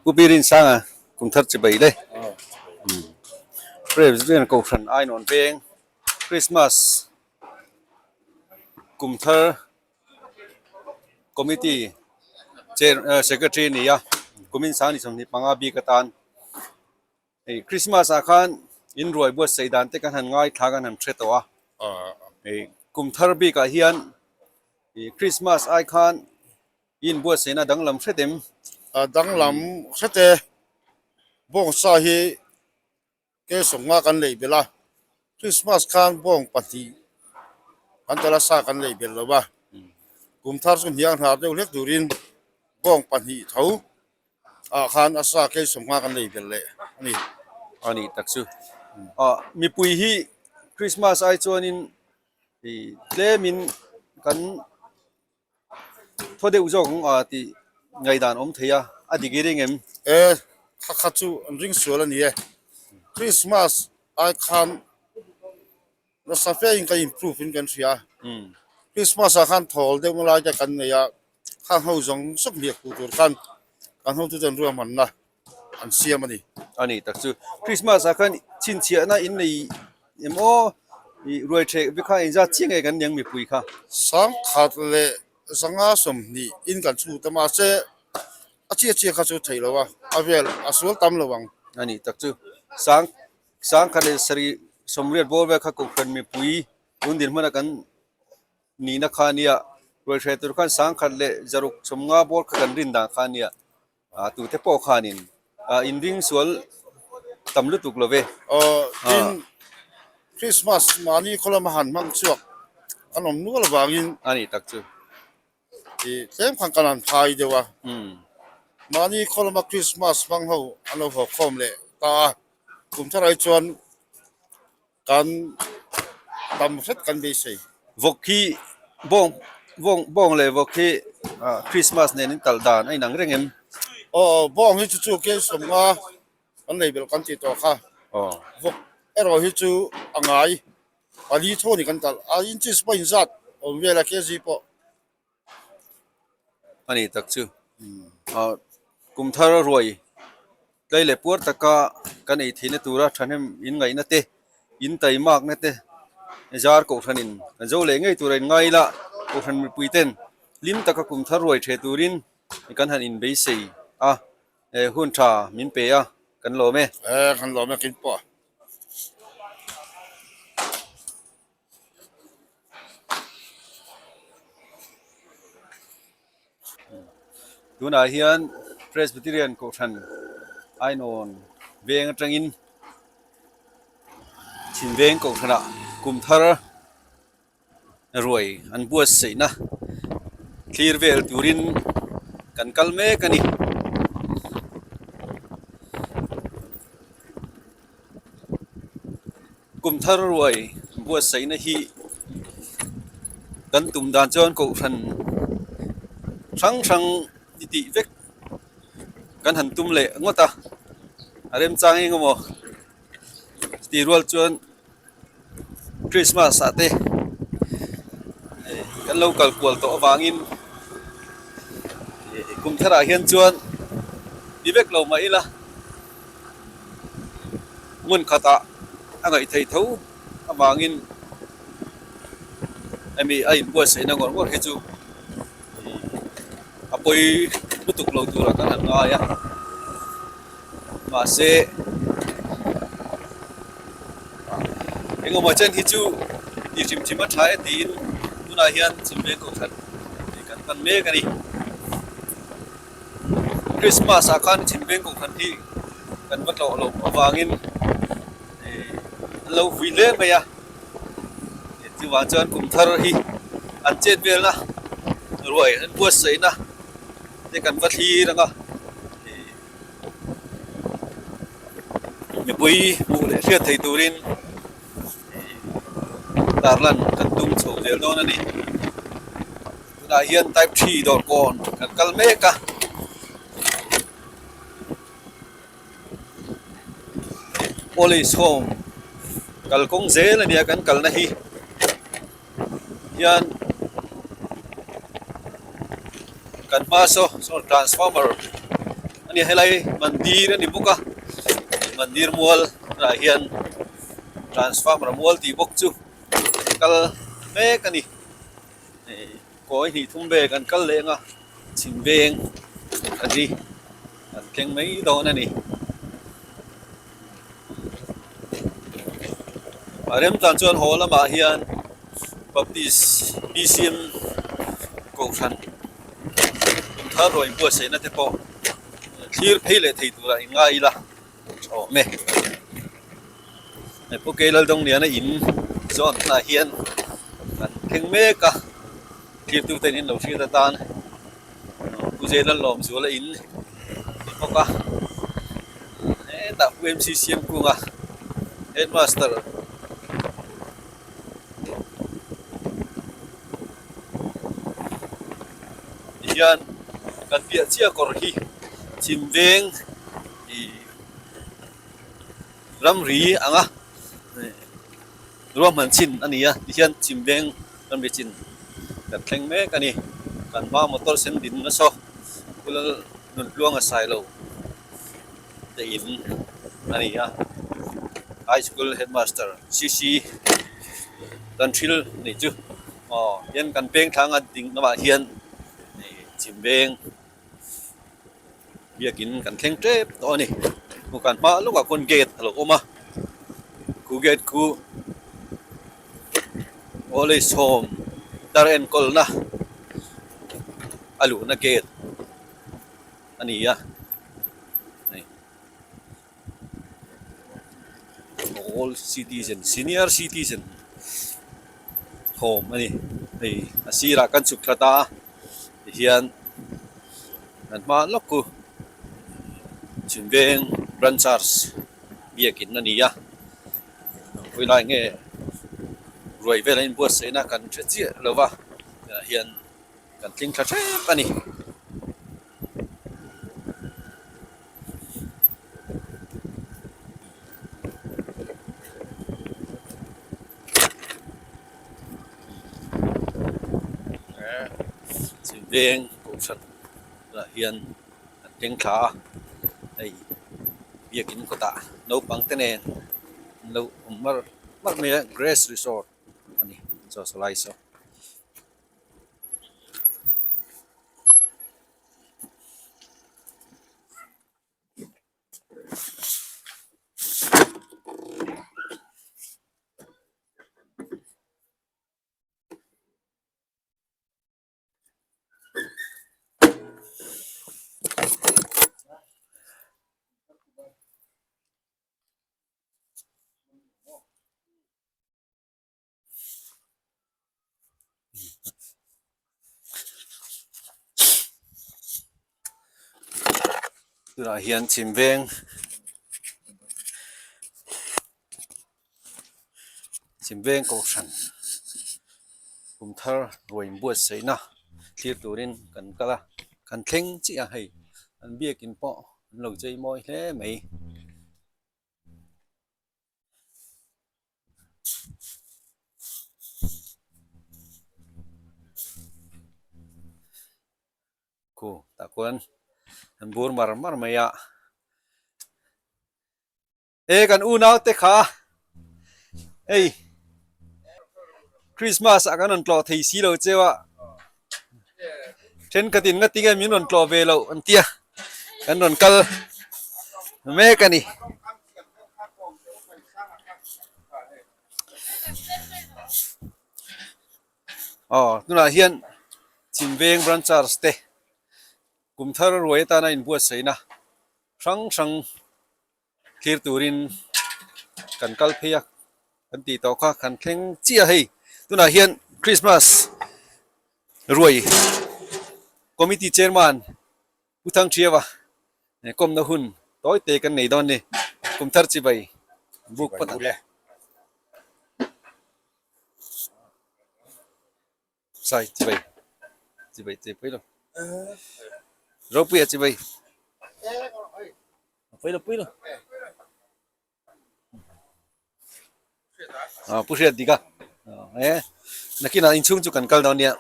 Pu Birin Sanga kum thar chibai le. President Kohhran Ainawn Veng Christmas kum thar Committee Chair Secretary a ni a, kumin sang ni 25 bik atan hei Christmas ah khan in ruai buatsaih dan te kan han ngaithla kan han hre tawh a, hei kum thar bikah hian ih Christmas ai khan i inbuatsaihna danglam hret em? A danglam hret e, bawngsa hi ke sawmnga kan lei belh a, Christmas khan bawng pahnih kan tel a sa kan lei belh lo va, kum thar chu hniang hnar deuh hlek turin bawng pahnih tho ah khan a sa ke sawmnga kan lei belh leh a ni. A nih tak chu. Ah mipui hi Christmas ai chuanin ih tlemin kan Thaw deuh zawk ang a tih ngaihdan awm thei a, a dik i ring em? E, thla khat chu an ring sual a ni e. Christmas ai khan nasa fe in kan improve in kan hria. Christmas ah khan thawl deuh na lai te kan nei a, khang ho zawng zawng hliah khuh tur khan kan hotute an ruahmanna an siam a ni. A ni tak chu. Christmas ah khan chhinchhiahna in nei em aw? Ih ruai theh vek kha engzat chiah nge kan niang mipui kha? Sangkhat leh zanga 20 in kan chhut a mahse a chiah chiah kha chu theih lo a, a vel a sual tam lo ang. A ni tak chu. Sang sangkhat leh sarih 80 bawr vel kha kohhran mipui tun dinhmuna kan nihna kha a nia. Ruai hreh tur khan sangkhat leh zaruk 50 bawr kha kan rin dan kha a nia. Ah tute pawh khanin ah inring sual tam lutuk lo ve. Aw tin Christmas mahni khaw lama han hmang chhuak an awm nual avangin a ni tak chu. Ih tlem khan kan han phai deuh a. Mahni khaw lama Christmas hmang ho an lo haw khawm leh ta a, kum thar ai chuan Kan tam hret kan beisei. Vawk hi bawng bawng bawng leh vawk hi Christmas nen in talh dan a inang reng em? Aw bawng hi chu chu ke 50 kan nei belh kan tih tawh kha. Aw. Vawk erawh hi chu a ngai pali thaw ni kan talh a inches pawh inzat awm vel a kg pawh. A ni tak chu. Ah kum thar ruai tlai leh puar taka kan ei theihna tura thahnem in ngaihna te, in taimakna te zar kohhranin kan zo leh ngei tura in ngai ila kohhran mipui ten hlim taka kum thar ruai the turin kan han inbeisei a, hun tha min pe a kan lawm e. Kan lawm e kin pawh. Tunah hian Presbyterian Kohhran Ainawn veng atangin Thinveng Kohhranah kum thar ruai an buatsaihna thlir vel turin kan kal mek a ni. Kum thar ruai buatsaihna hi kan tum dan chuan kohhran hrang hrang i tih vek kan han tum leh ngawt a, a remchang eng emaw tih rual chuan Christmas ah te kan lo kal kual tawh avangin kum tharah hian chuan ti vek lo mah ila. Hmun khatah a ngaih theih tho avangin hemi a inbuatsaihna ngawr ngawr hi chu a pawi lutuk lo turah kan han ngai a, mahse engemaw chen hi chu tih hrim hrim a tha e tiin tunah hian chhimveng kohhran kan pan mek a ni. Christmas ah khan Chhimveng kohhran hi kan va tlawh loh avangin ih an lo vui hle mai a, chuvang chuan kum thar hi an chet velna ruai an buatsaihna te kan va thlir ang a, ih mipui hmuh leh hriat thei turin ih tarlan kan tum chho zel dawn a ni. Tunah hian type three dawr kawn kan kal mek a. Police home kalkawng zel a nia kan kalna hi hian kan hma saw saw transformer a ni. ni helai mandir a ni bawk a mandir mual ah hian transformer mual tih bawk chu kal mek a ni kawi hnih thum vel kan kal leh ang a chhim veng a ni kan thleng mai dawn a ni a remchang chuan haw lamah hian Baptist B_C_M kohhran kum thar rawn buatsaihna te pawh thlir phei leh thei turah in ngai ila tha awm e. He Pu Keilaldongliana in zawn hunah hian kan thleng mek a, thirtute in lo hriat atan Pu Zailalawmzuala in ni bawk a, hetah Pu M C Siamkunga headmaster Tihian kan piah chiah kawr hi chhim veng ih ramri anga ruahman chin a ni a tihian chhim veng ramri chin kan thleng mek a ni kan hma motor sen din nasa khulal nunhluang a sai lo te in a ni a high school headmaster C_C kan thil nih chu aw hian kan peng thlang a ding lamah hian ih chhim veng biakin kan thleng tep tawh a ni kan hma lawkah khawn gate a lo awm a khu gate khu old age home tar enkawlna a luhna gate a ni a. Old citizen senior citizen home a ni hei a sirah kan chhuk thla ta a tihian kan hma lawk chu Chhimveng branch church biakin a ni a khawilai nge ruai vel a inbuatsaihna kan hre chiah lo va tunah hian kan tling thla hrep a ni. Veng kohhran ah hian an thleng thla a hei biakin kawtah naupang te nen an lo awm mar mar mai a grace resort a ni chaw sawlai saw. Tunah hian chhim veng chhim veng kohhran kum thar ruai inbuatsaihna thlir turin kan kal a kan thleng chiah a hei an biakin pawh an lo chei mawi hle mai. Khu tah khuan an bur mar mar mai a he kan unau te kha hei Christmas ah kan rawn tlawh thei si lo cheu a thenkhatin nga tinge min rawn tlawh ve loh an tia kan rawn kal mek a ni. Aw tunah hian Chimveng Branch Church te kum thar ruai atana inbuatsaihna hrang hrang thlir turin kan kal phei a kan tih tawh kha kan thleng chiah a hei tunah hian Christmas ruai committee chairman Pu Thangthiava kawmna hun tawi te kan nei dawn a ni kum thar chibai buk phawt ang. Sai chibai chibai che pui lo Ropuia chibai pui lo pui lo ah pu hriat dik a e nakinah inchhung chu kan kal dawn nia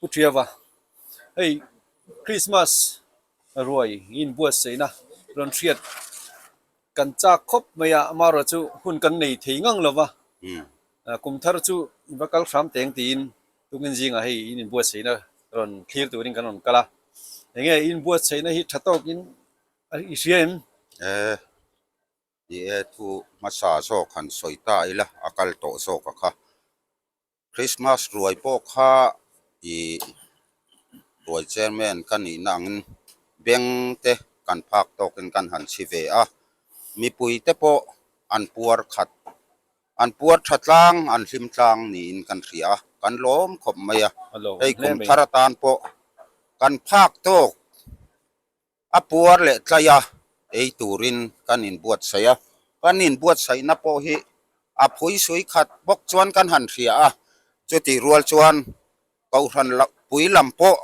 pu Thiava hei. Christmas ruai inbuatsaihna rawn hriat kan chak khawp mai a, amaherawh chu hun kan nei thei ngang lo va, kum thar chu in va kal hram teng tiin tukin zingah hei in inbuatsaihna rawn thlir turin kan rawn kal a, enge inbuatsaihna hi tha tawkin i hria em? Ni e, thu hmasa zawk han sawi ta ila a kal tawh zawk a kha. Christmas ruai pawh kha ih ruai chairman ka nihna angin beng te kan phak tawkin kan han chhi ve a, mipui te pawh an puar khat, an puar tha tlang, an hlim tlang niin kan hria a, kan lawm khawp mai a, hei kum thar atan pawh kan phak tawk. A puar leh tlai a, ei turin kan inbuatsaih a, kan inbuatsaihna pawh hi a phui sui khat bawk chuan kan han hria a, chutih rual chuan Kohhran pui lam pawh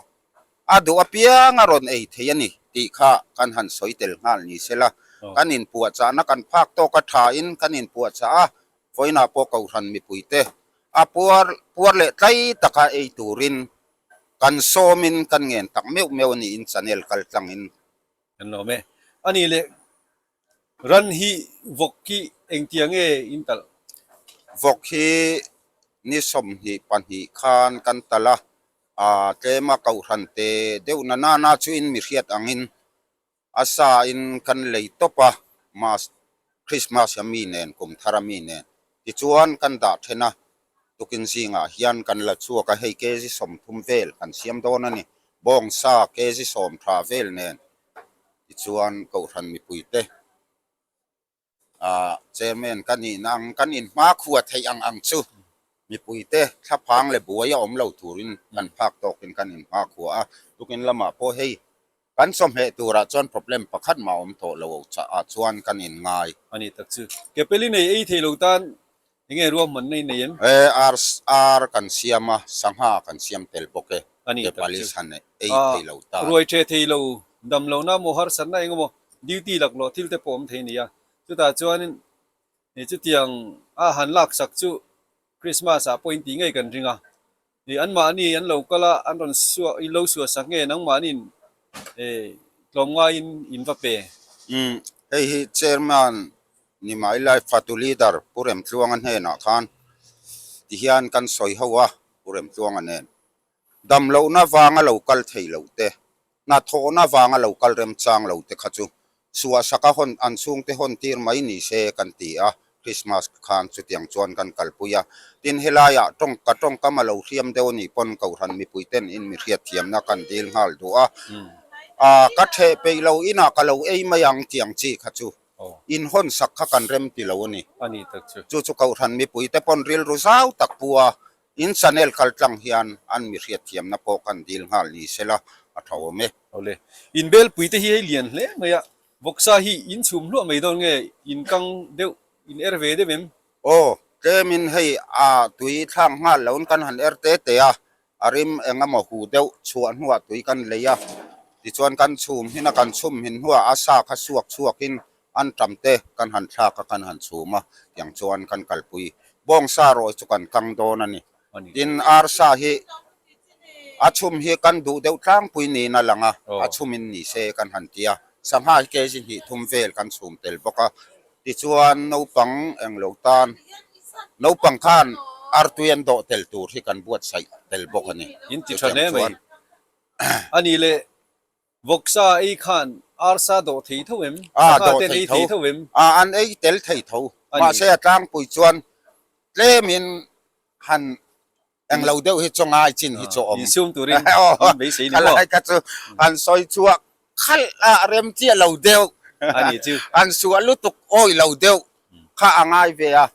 a duh apiang a rawn ei thei a ni tih kha kan han sawi tel nghal ni sela, kan inpuahchahna kan phak tawk a thain kan inpuahchah a, vawiinah pawh Kohhran mipuite a puar puar leh tlai taka ei turin Kan sawmin kan ngen tak meuh meuh a niin channel kal tlangin. Kan lawm e. A nih leh ran hi vawk hi engtia nge in talh? Vawk hi ni 22 khan kan talh a, aa tlema kohhran te deuh na nana chu in mi hriat angin A sa in kan lei tawp a, Mas, Christmas a mi nen, kum thar a mi nen. Tichuan kan dah then a, tukin zingah hian kan la chhuak a, hei kg 30 vel kan siam dawn a ni, bawng sa kg sawm tha vel nen. Tichuan Kohhran mipuite ah Chairman ka nihna ang, kan inhmakhua theih ang ang chu mipuite thlaphang leh buai a awm lo turin kan phak tawkin kan inhmakhua a, tukin lamah pawh hei kan chawhmeh turah chuan problem pakhat mah a awm tawh lo ah chuan kan inngai. A ni tak chu. Kepeli nei ei thei lo tan enge ruahmanna i nei em? E, ar ar kan siam a, sangha kan siam tel bawk e. A ni tak chu. Kepali chhan ei thei lo tan. Ruai ṭhe thei lo, dam lohna maw harsatna eng emaw duty laklawh thil te pawh awm thei a ni a. Chutah chuanin chutiang a han laksak chu Christmas ah pawh in tih ngei kan ring a. Anmahni an lo kal a, an rawn suah, in lo suah sak nge nangmahniin tlawmngaiin in va pe? Umm, hei hi Chairman ni mai lai fatu leader Pu Remtluanga hnenah khan tihian kan sawi ho a, Pu Remtluanga nen. Damlohna vanga lo kal thei lo te, hnathawhna vanga lo kal remchang lo te kha chu suahsaka hawn an chhungte hawn tir mai ni se kan ti a, Christmas khan chutiang chuan kan kalpui a. Tin, helaiah tawng ka tawngkam a lo hriam deuh anih pawn Kohhran mipui ten in mi hriatthiamna kan dil nghal duh a, aa ka theh peih lo inah ka lo ei mai ang tiang chi kha chu in hawn sak kha kan rem ti lo a ni. Chu chu Kohhran mipui te pawn rilru zau tak pu a, In channel kal tlang hian an mi hriatthiamna pawh kan dil nghal ni sela a tha awm e. Awle. In belpui te hi hei lian hle mai a, vawksa hi in chhum hluah mai dawn nge in kang deuh, in er ve deuh em? Aw, tlemin hei a tui thlak nghal loin kan han er te te a, a rim eng emaw hu deuh chhuah hnuah tui kan lei a, tichuan kan chhum hin a, kan chhum hin hnuah a sa kha suak chhuakin An tam te kan han thlak a, kan han chhum a, tiang chuan kan kalpui. Bawngsa rawi chu kan kang dawn a ni. Tin, arsa hi a chhum hi kan duh deuh tlangpui niin a lang a, a chhumin ni se kan han ti a. Sangha hi kg 2 3 vel kan chhum tel bawk a. Tichuan, naupang englo tan, naupang khan artui an dawh tel tur hi kan buatsaih tel bawk a ni. In ti tha hle mai. A nih leh Vawksa ei khan arsa dawh thei tho em? Sangha ten ei thei tho em? A, an ei tel thei tho. Mahse a tlangpui chuan tlemin han englo deuh hi chu ngai chin hi chu awm. Insum turin in beisei ni maw? Khalai kha chu han sawi chhuak khalh a rem chiah lo deuh. A ni chu. Han suah lutuk awi lo deuh kha a ngai ve a,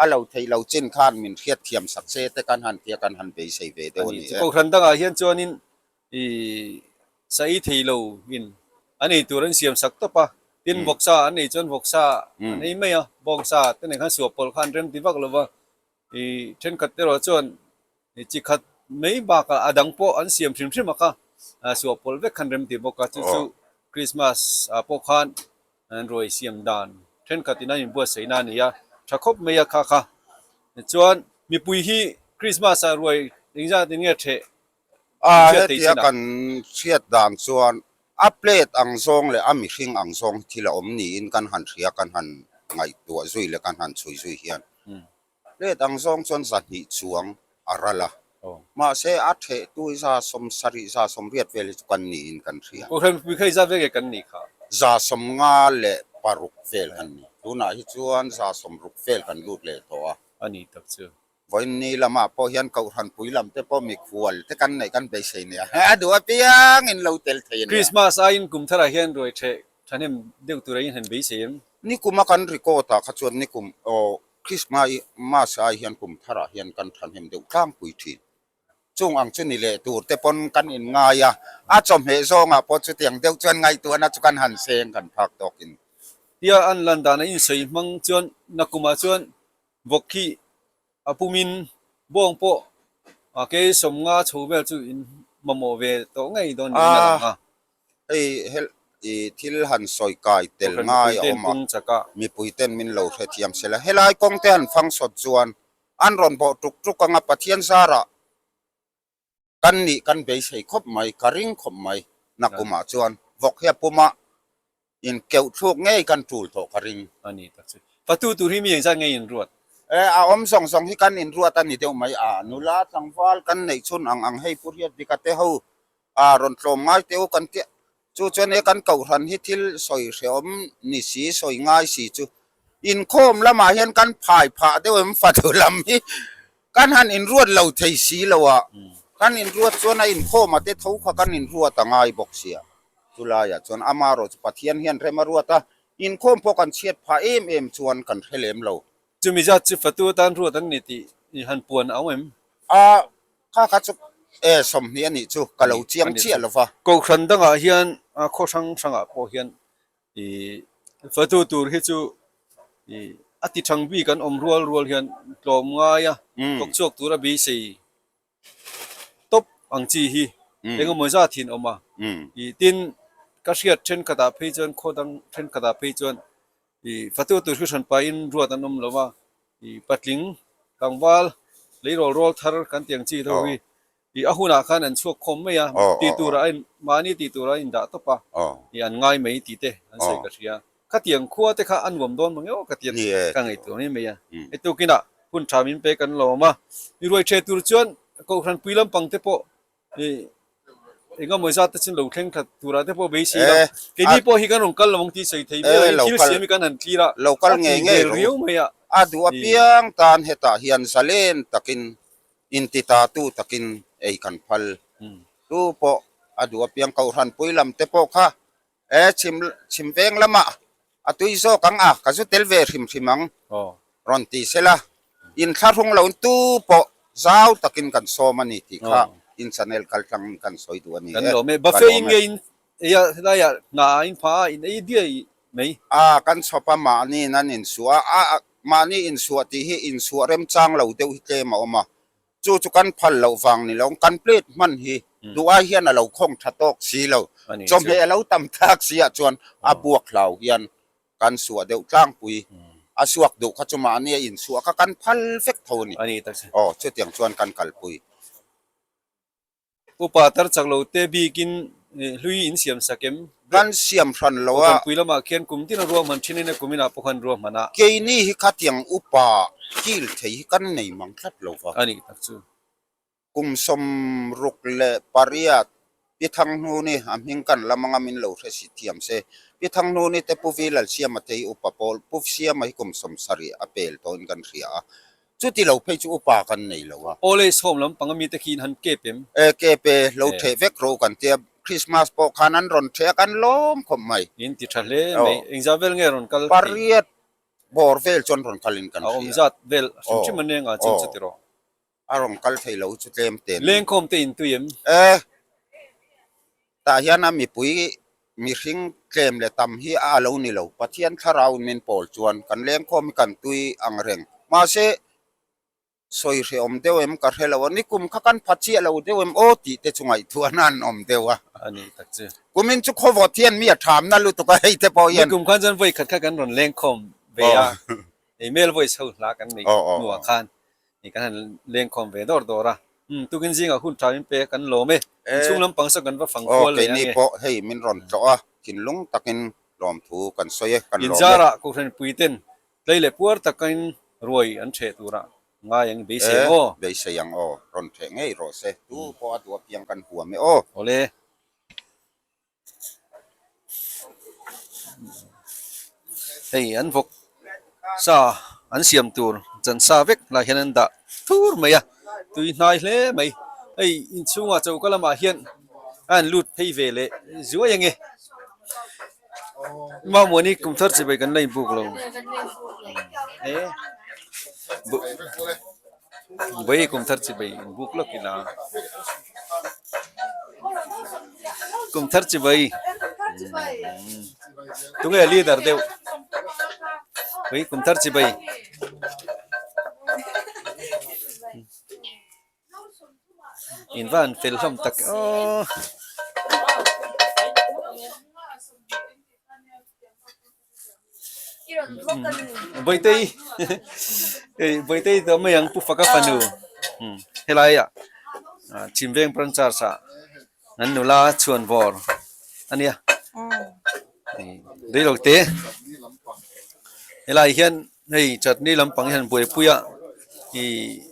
a lo thei lo chin khan min hriatthiam sak se te kan han tia kan han beisei ve deuh a ni e. Kohhran dangah hian chuanin I sa'i thei lo in an ei tur an siam sak tawp a, tin vawksa an ei chuan vawksa an ei mai a, bawngsa te nen khan suah pawlh kha an rem ti vak lo va, i thenkhat erawh chuan chi khat mai bakah a dang pawh an siam hrim hrim a kha, suah pawlh vek kha an rem ti bawk a, chu chu Christmas ah pawh khan an ruai siam dan thenkhat in an inbuatsaihna a ni a, tha khawp mai a kha kha. Chuan mipui hi Christmas ah ruai engzat in nge theh? A, hetia kan hriat dan chuan a plate ang zawng leh a mihring ang zawng hi thil a awm niin kan han hria, kan han ngaihtuah zui leh kan han chhui zui hian plate ang zawng chuan zahnih chuang a ral a, mahse a thehtu hi 70, 80 vel hi chu kan niin kan hria. Kohhran mipui kha i zat vek e kan nih kha. 56 vel kan ni. Tunah hi chuan 60 vel kan lut leh tawh a. A ni tak chu. Vawiinni lamah pawh hian Kohhran pui lam te pawh mikhual te kan neih kan beisei nia. A duh apiang in lo tel thei a nia. Christmas aiin kum tharah hian ruai theh thahnem deuh tura in han beisei em? Nikum a kan record ah kha chuan nikum aw Christmas ai hian kum tharah hian kan thahnem deuh tlangpui thin. Chung ang chu ni leh tur te pawn kan in ngai a, a chawhmeh zawngah pawh chutiang deuh chuan ngaihtuahna chu kan han seng kan phak tawkin. Tia an lan dan a insawi hmang chuan nakumah chuan Vawk khi a pumin bawng pawh a ke 50 chho vel chu in mamawh ve tawh ngei dawn niin a lang a. Hei hel i thil han sawi kai tel ngai a awm a, mipui ten min lo hrethiam sela. Helai kawng te han fang sawt chuan an rawn bawh tuk tuk ang a, Pathian zarah kan nih kan beisei khawp mai, ka ring khawp mai. Nakumah chuan vawk hi a pum a, inkeuh thluk ngei kan tul tawh ka ring. A ni tak chu. Fatu tur hi mi engzat ngei inruat? E, a awm zawng zawng hi kan inruat a ni deuh mai a, nula tlangval kan neih chhun ang ang hei Pu Riat Bika te ho a rawn tlawm ngai teh u kan tia. Chu chuan he kan kohhran hi thil sawi hrehawm ni si, sawi ngai si chu inkhawm lamah hian kan phai phah deuh em fatu lam hi kan han inruat lo thei si lo a, kan inruat chuan a inkhawm a te tho kha kan inruat a ngai bawk sia. Chulaiah chuan amarawh chu Pathian hian rem a ruat a, inkhawm pawh kan chhiat phah em em chuan kan hre lem lo. Chumi zat chu fatu atan ruat an ni tih i han puan a awm em? A, kha kha chu e 20 a nih chu ka lo chiang chiah lo va. Kohhran dangah hian khaw hrang hrangah pawh hian i fatu tur hi chu i a ti thang bik an awm rual rual hian tlawm ngai a, thawk chhuak tura beisei tawp ang chi hi engemaw zat hin awm a. I tin ka hriat thenkhatah phei chuan khaw dang thenkhatah phei chuan i fatu tur hi hran pahin ruat an awm lo va, i patling tlangval leirawl rawl thar kan tih ang chi ho hi i a hunah khan an chhuak khawm mai a, tih turah a in mahni tih turah a indah tawp a, i an ngai mai tih te an sawi ka hria. Khatiang khua te kha a nuam dawn mang emaw ka ti a, ka ngaihtuah mai mai a. Hei tukinah hun tha min pe kan lawm a, mi ruai ṭhe tur chuan Kohhran pui lampang te pawh i engemaw zat te chuan lo thleng thla turah te pawh beisei la, keini pawh hi kan rawn kal lo ang tih sawi thei viau a, thil siam hi kan han thlir a, a tui hmel riau mai a. A duh apiang tan hetah hian zalen takin intitatu takin ei kan phal. Tu pawh a duh apiang Kohhran pui lam te pawh kha E chhim chhim veng lamah a tui zawk ang a, ka zu tel ve hrim hrim ang rawn ti sela, inthlahrung lo tu pawh zau takin kan sawm a ni tih kha in channel kaltlang in kan sawi duh a ni e. Kan lawm e, buffet in nge in ei a, helaiah hna ah in pha a, in ei diai mai. A, kan chhawp a, mahni in an insuah a, a mahni insuah tih hi insuah remchang lo deuh hi tlem a awm a, Chu chu kan phal loh vang ni lo, kan plate hman hi duh ai hian a lo khawng tha tawk si lo, chawhmeh a lo tam thlak si ah chuan a buak hlau hian kan suah deuh tlangpui, a suak duh kha chu mahni a insuah kha kan phal vek tho a ni. Aw, chutiang chuan kan kalpui. Upa tar chak lo te bikin hlui in siam sak em? Kan siam hran lo a. Pui lamah khian kum tin a ruahman thin in a kum inah pawh khan ruahman a. Keini hi khatiang upa kil thei hi kan nei mang tlat lo va. A nih tak chu. Kum 68 Pi Thangnuni a hming kan lam anga min lo hre si thiam se. Pi Thangnuni te Pu Vilalsiama te hi upa pawl Pu Siama hi kum 70 a pel tawhin kan hria a. Chuti lo phei chu upa kan nei lo a. Awle sawm lam panga mite khi in han kep em? E kep e, lo theh vek rawh kan tia, Christmas pawh khan an rawn theh a kan lawm khawp mai. In ti tha hle mai, engzah vel nge rawn kal thei? Pariat bawr vel chuan rawn kal in kan hria. A awm zat vel hrim hrim an eng ah chuan chuti rawh. A rawn kal thei lo chu tlem te ni. Lengkhawm te in tui em? E tah hian a mipui mihring tlem leh tam hi a lo ni lo. Pathian thlarau in min pawl chuan kan lengkhawm hi kan tui ang reng. Mahse sawi hrehawm deuh em ka hre lo a, nikum kha kan pha chiah lo deuh em aw tih te chu ngaihtuahna an awm deuh a. A ni tak chu. Kumin chu khawvawt hian mi a thamna lutuk a hei te pawh hian. Nikum khan chuan vawi khat kha kan rawn lengkhawm ve a, email voice ho hla kan neih hnuah khan kan han lengkhawm ve dawr dawr a. Tukin zingah hun tha min pe kan lawm e. Inchhung lampang saw kan va fang kual leh ang e. Keini pawh hei min rawn tlawh a, thinlung takin lawmthu kan sawi e, kan lawm e. Inzarah Kohhran puiten tlei leh puar takin ruai an ṭheh turah ngai ang beisei ang aw. E, beisei ang aw. Rawn ṭheh ngei rawh se. Tu pawh a duh apiang kan huam e aw. Awle. Hei an vawk sa an siam tur chan sa vek lai hian an dah thur mai a tui hnai hle mai hei inchhungah choka lamah hian a han lut phei ve leh zuai ange Mamuani kum thar chibai kan la inbuk lo Vawi kum thar chibai inbuk lawk ila kum thar chibai tunge leader deuh vawi kum thar chibai. In va han fel hlawm tak aw. Bawitei hei Bawitei te awm mai ang Pu Faka fanu helai ah Chhimveng branch church ah an nula chhuan vawr a nia rei lo te helai hian hei chutney lampang hian buaipui a ih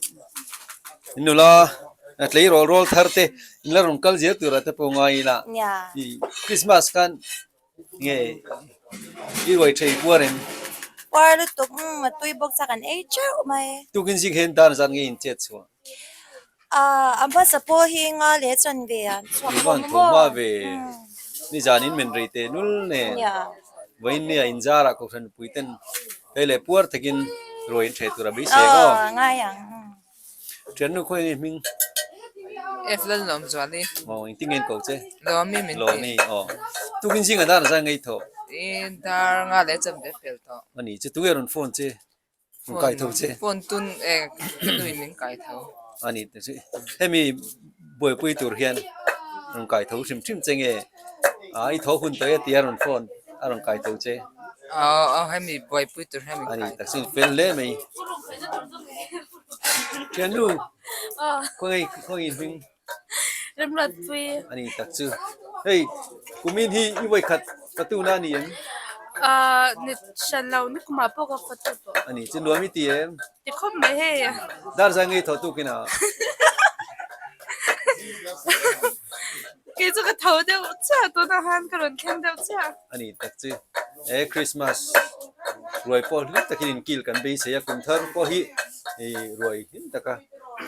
nula tleirawl rawl thar te in la rawn kal zel tur ah te pawh ngai ila ih Christmas khan. Nge i ruai thei puar em? Puar lutuk a tui bawk chak an ei teuh mai. Tukin zing hian dar zat nge in chet chhuah? Ahh a hmasa pawh hi nga leh chan ve a chhuak khawm maw? Thawm hma ve nizan in men rei teh nul nen vawiin nia in zarah kohhran pui ten hei leh puar takin ruai in theh tur a beisei ang aw. Aw ngai ang. Thiannu khawi nge hming? F Lalnuam Zuali. Aw engtin nge an ko che? Lawmi min ti. Lawmi aw. Tukin zingah dar zai ngei tawh. I dar nga leh chan ve fel tawh. Ani chu tunge rawn phone che? Rawn kai tho che? Phone tun e ka nui min kai tho. Ani te chu hemi buaipui tur hian rawn kai tho hrim hrim che nge? A i tho hun tawh e tia rawn phone a rawn kai tho che. Aw aw hemi buaipui tur hian min kai tho. Ani tak chu fel hle mai. Thiannu khawngaih khawngaih hming Remruatpui ani tak chu hei kumin hi i vawikhat fatu na ani em? Ahh ni hran lo ni kumah pawh ka fatu tawh. Ani chu nuam i ti em? Ti khawp mai hei. Dar zai ngei thaw tukin a. Kei chu ka tho deuh chiah tunah khan ka rawn thleng deuh chiah. Ani tak chu he Christmas ruai pawh hlim takin inkil kan beisei a kum thar pawh hi ruai hlim taka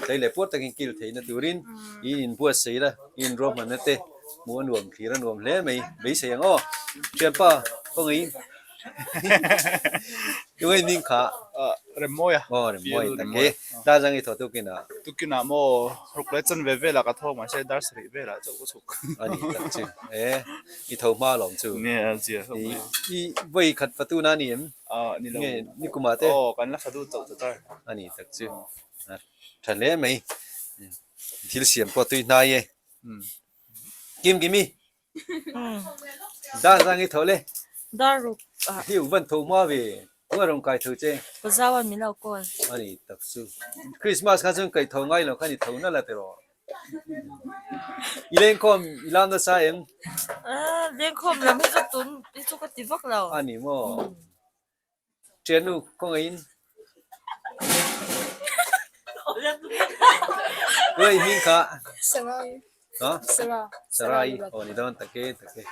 tlei leh puar takin kil theihna turin i inbuatsaih la i inruahmanna te hmuh a nuam thlir a nuam hle mai beisei ang aw thianpa kawngei Tungai ning kha Remmawi a. Aw Remmawi tak e. Dar zang i thaw tukin ah. Tukin ah maw ruk leh chan ve vel ah ka thaw mahse dar sarih vel ah chauh ka chhuk. Ani tak chu e i tho hma alawm chu. Nge a zia hlawm mai. I vawi khat fatu na ni em? Ah ni lo. Nge ni kum ah te? Aw kan la fatu chauh ta tar. Ani tak chu tha hle mai. Thil siam pawh tui hnai e. Kim Kimi. Dar zang i tho le. Dar ruk ah. Hi u van tho hma ve. Tunga rawn kai tho che. Ka zau a min lo call. Ani tak chu. Christmas kha chuan kai tho ngai lo khan i tho nalh a tiraw. I lengkhawm i lam nasa em? Lengkhawm lam hi chu tun hi chu ka ti vak lo. Ani maw. Thiannu kawngaihin Ruai hming kha Sarai Ha? Sara Sarai aw ni dawn tak e tak e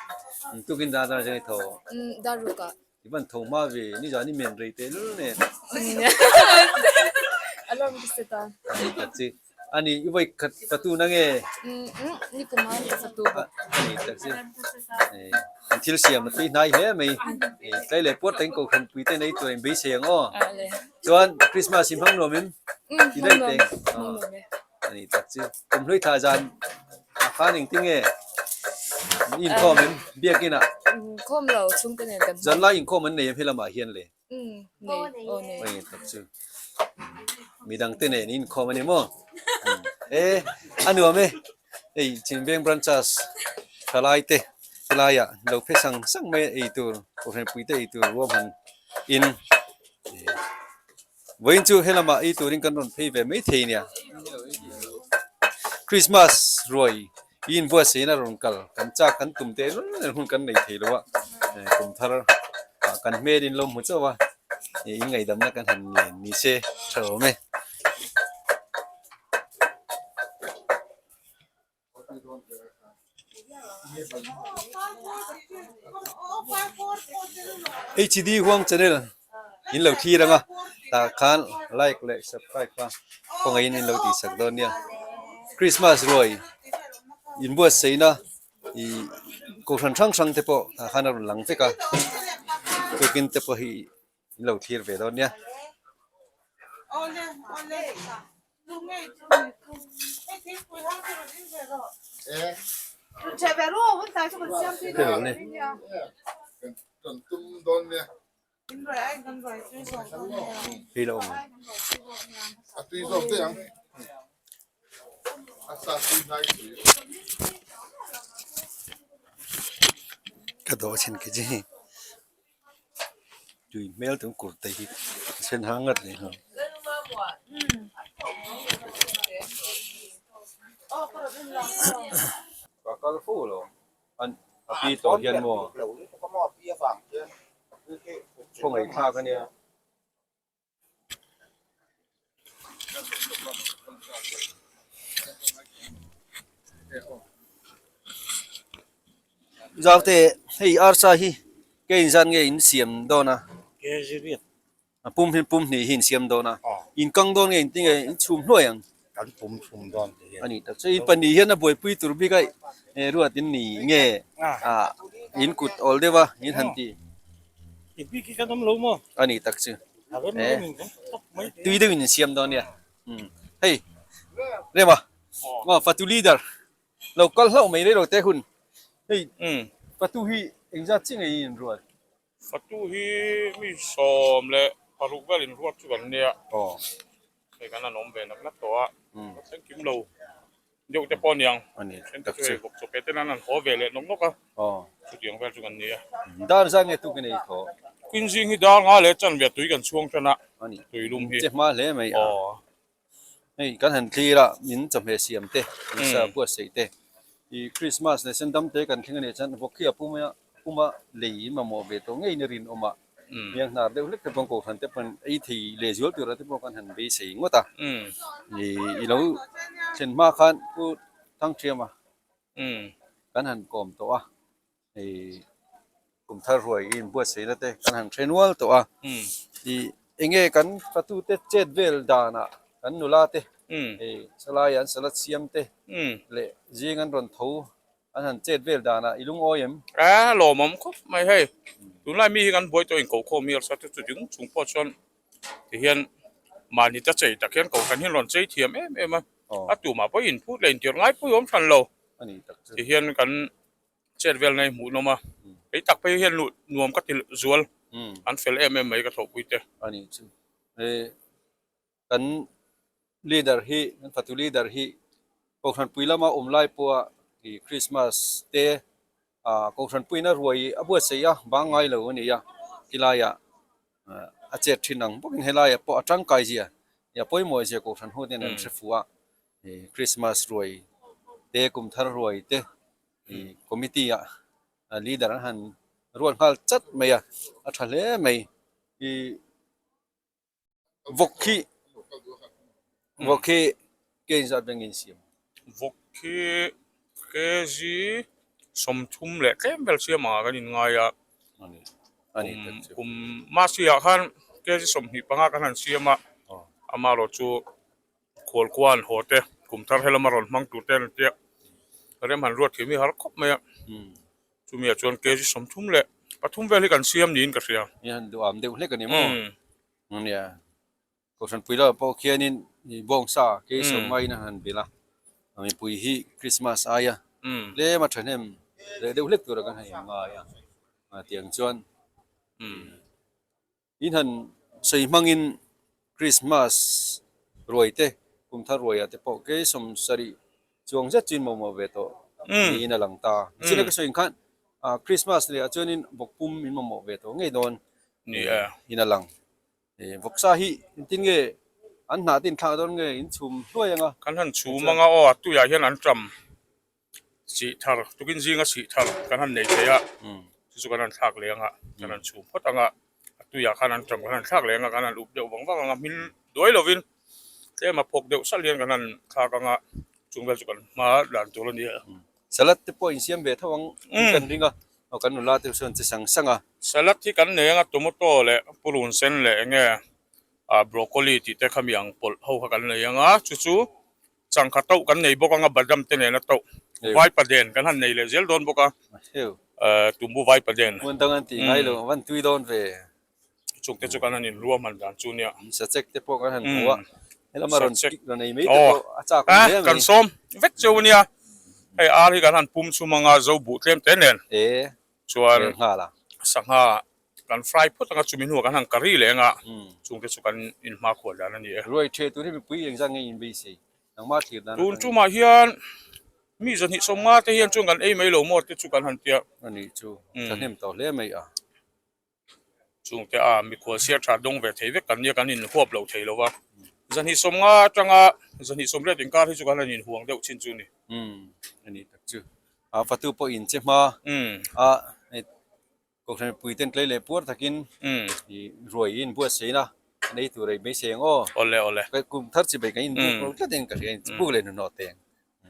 tukin dar dar zeng i tho Dar ruk ah I van tho hma ve ni zan i men rei teh lul nen Alarm ka set a Ani tak chi Ani i vawi khat fatu na nge? Ni kum a ka fatu bawk. Ani tak chu an thil siam a tui hnai hle mai. Tlai leh puat takin kohhran pui te nei tur in beisei ang aw. Chuan Christmas hi hmang nuam em? Ti daih teh. Ani tak chu kum hlui thla zan ah khan engtin nge inkhawm em biakin ah? Khawm lo chhungte nen kan hmang. Zanlai inkhawm an nei em helamah hian le? Nei aw nei. Eng tak chu midang te nen inkhawm a ni maw? E a nuam e hei Chinveng branches thalai te helaiah lo phe sang sang mai a ei tur kohhran pui te ei tur ruahman in vawiin chu helamah ei turin kan rawn phei ve maithei nia. Christmas ruai i inbuatsaih in a rawn kal kan chak kan tum teh run run hun kan nei thei lo a kum thar ah kan hmel in lo hmu chauh a ih in ngaihdamna kan han ngen ni se tha awm e. HD Huang channel in lo thlir ang a tah khan like leh subscribe kha khawngaihin in lo tih sak dawn nia Christmas ruai inbuatsaihna ih kohhran hrang hrang te pawh tah khan a rawn lang vek a tukin te pawh hi in lo thlir ve dawn nia. Ka dawh chhin khi chi. Tui hmel tum kur te hi a sen hang ngat leh nghal. Ka kal fo lo an a pi tawh hian maw khawngaih thlak a nia. Zaute hei arsa hi ke inzat nge in siam dawn a a pum hi pum hnih hi in siam dawn a in kang dawn nge engtin nge in chhum hnuai ang kan pum chhum dawn tih hian a ni tak chu in pahnih hian a buaipui tur bik a ruat in ni nge ah in kut awl deuh a in han ti. Bik hi kan awm lo maw? A ni tak chu. Tui deuhin in siam dawn nia. Hei Rema aw fatu leader lo kal hlauh mai rei lo te hun. Hei fatu hi engzat chi ngei in ruat? Fatu hi mi 16 vel in ruat chu kan nia. Hei kan han awm ve nak nak tawh a. Ka thleng kim lo. Deuh te pawh aniang. A ni Then te chu hei vawk chaw pe ten an han haw ve leh nawk nawk a. Chutiang vel chu kan ni a. Dar zat nge tuk i nei thaw? Queen zing hi dar nga leh chanve tui kan chhuang tan a. A ni. Tui lum hi. Che hma hle mai a. Hei kan han thlir a, min chawhmeh siam te, min sa buatsaih te, i Christmas leh sendam te kan thleng a nih chuan vawk hi a pum a, puma lei in mamawh ve tawh ngeiin a rinawm a. Hniang hnar deuh hlek te pawh kohhran te pawh ei thei leh zual tura te pawh kan han beisei ngawt a. I lo thlen hma khan Pu Thangthiama kan han kawm tawh a, hei kum thar ruai i inbuatsaihna te kan han hre nual tawh a. I enge kan fatute chet vel danah kan nula te hei salai an salad siam te leh zing an rawn tho An han chet vel danah i lungawi em? A lawmawm khawp mai hei. Tunlai mi hi kan buai tawh inkoh khawm hi arsa te chu ding chung pawh chuan tihian mahni ta chei tak hian kohhran hi an rawn chei thiam em em a. A tumah pawh inphut leh intirh ngai pawh i awm hran lo. Tihian kan chet vel ngai hmuh nawm a. Kei tak phei hian nuam ka ti zual. An fel em em mai ka thawhpui te. A nih chu. Kan leader hi kan fatu leader hi kohhran pui lama awm lai pawha ih Christmas te ah kohhran puiin a ruai a buatsaih a bang ngai lo a ni a tilaiah ah a chet thin ang bawkin helaiah pawh a tangkai zia ih a pawimawh zia kohhran ho ten an hre fuh a ih Christmas ruai te kum thar ruai te ih committee ah leader an han ruat nghal chat mai a a tha hle mai ih. Vawk hi vawk hi ke inzat veng in siam. Vawk hi kg 30 leh tlem vel siam angah kan inngai a. Kum Masi ah khan kg 25 kan han siam a. Amaherawh chu khualkhua an haw te kum thar helama rawn hmang tur te an tia rem han ruat thiam hi har khawp mai a. Chumi ah chuan kg 33 vel hi kan siam niin ka hria. Ni han duham deuh hlek a ni maw? Nia. Kohhran pui lamah pawh khianin bawngsa kg 50 in a han belh a. Mipui hi Christmas aia tlem a thahnem leh deuh hlek tura kan han inngai a. Tiang chuan In han sawi hmangin Christmas ruai te, kum thar ruaiah te pawh kei 70 chuang zet chu in mamawh ve tawh niin a lang ta. China ka sawi khan Christmas leh ah chuanin vawk pum in mamawh ve tawh ngei dawn niin a lang. Vawksa hi engtin nge? An hnah te in thlak dawn nge in chhum hluai anga. Kan han chhum anga aw a tuiah hian an ṭam sih thar tukin zinga sih thar kan han nei thei a chu chu kan han thlak leh anga kan han chhum phawt anga a tuiah khan an ṭam kan han thlak leh anga kan han up deuh vang vang anga hmil duai lovin tlem a phawk deuh salh hian kan han thlak anga chung vel chu kan hma dan tur a ni a. Salad te pawh insiam ve tho ang in kan ring a aw kan nula te chuan che sang sang a. Salad hi kan nei anga tomato leh purun sen leh eng nge ah broccoli tih te kha mi ang pawlh ho kha kan nei anga chu chu changkha tauh kan nei bawk anga badam te nena tauh vaipa den kan han nei leh zel dawn bawk a eh tumbu vaipa den. Hmun dang an tih ngai lo van tui dawn ve. Chung te chu kan han inruah hman dan chu nia. Sachek te pawh kan han hmu a helama rawn rawn ei mai te pawh a chak awm hle mai. Kan sawm vek cheu ania hei ar hi kan han pum chhum anga zo buh tlem te nen chuan sangha kan fry phawt anga chumi hnuah kan han curry leh anga chung te chu kan inhma khual dan a ni e. Ruai the tur hi mipui engzat nge inbeisei nangmah thlir dan Tun tumah hian mi zahnih sawmnga te hian chuan kan ei mai lo maw te chu kan han tia. Ani chu thahnem tawh hle mai a. Chungte a mikhual siar tha dawng ve thei vek kan nia kan inhuap lo thei lo va. Zahnih sawmnga atanga zahnih sawmriat inkar hi chu kan han inhuang deuh chin chu a ni. Umm a ni tak chu. A fatu pawh in che hma a hei kohhran mipui ten tlei leh puar takin i ruai in buatsaih a an ei tur ei beisei ang aw. Awle awle. Kum thar chi bai kan inbuk lo tlat in ka hria buk leh hnuhnawh teh ang.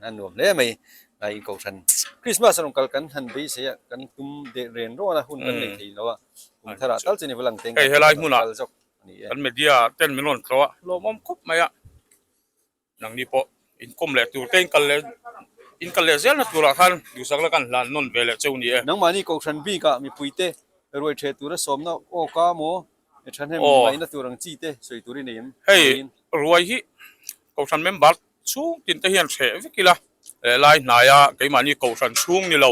A nuam hle mai a in kohhran Christmas a rawn kal kan han beisei a kan tum deh ren rawn a hun kan nei thei lo a kum tharah tal chu ni va lang teng hei helai hmunah kan media ten min rawn tlawh a lawmawm khawp mai a nangni pawh inkawm leh tur te in kal leh in kal leh zel na turah khan duhsak la kan hlan nawn ve leh cheu ni e. Nangmahni kohhran bikah mipuite ruai the tura sawmna awk a maw thahnem ngaihna tur ang chi te sawi tur i nei em? Hei ruai hi kohhran member Chhung tin te hian hreh vek ila, leh lai hnaia keimahni kohhran chhung ni lo,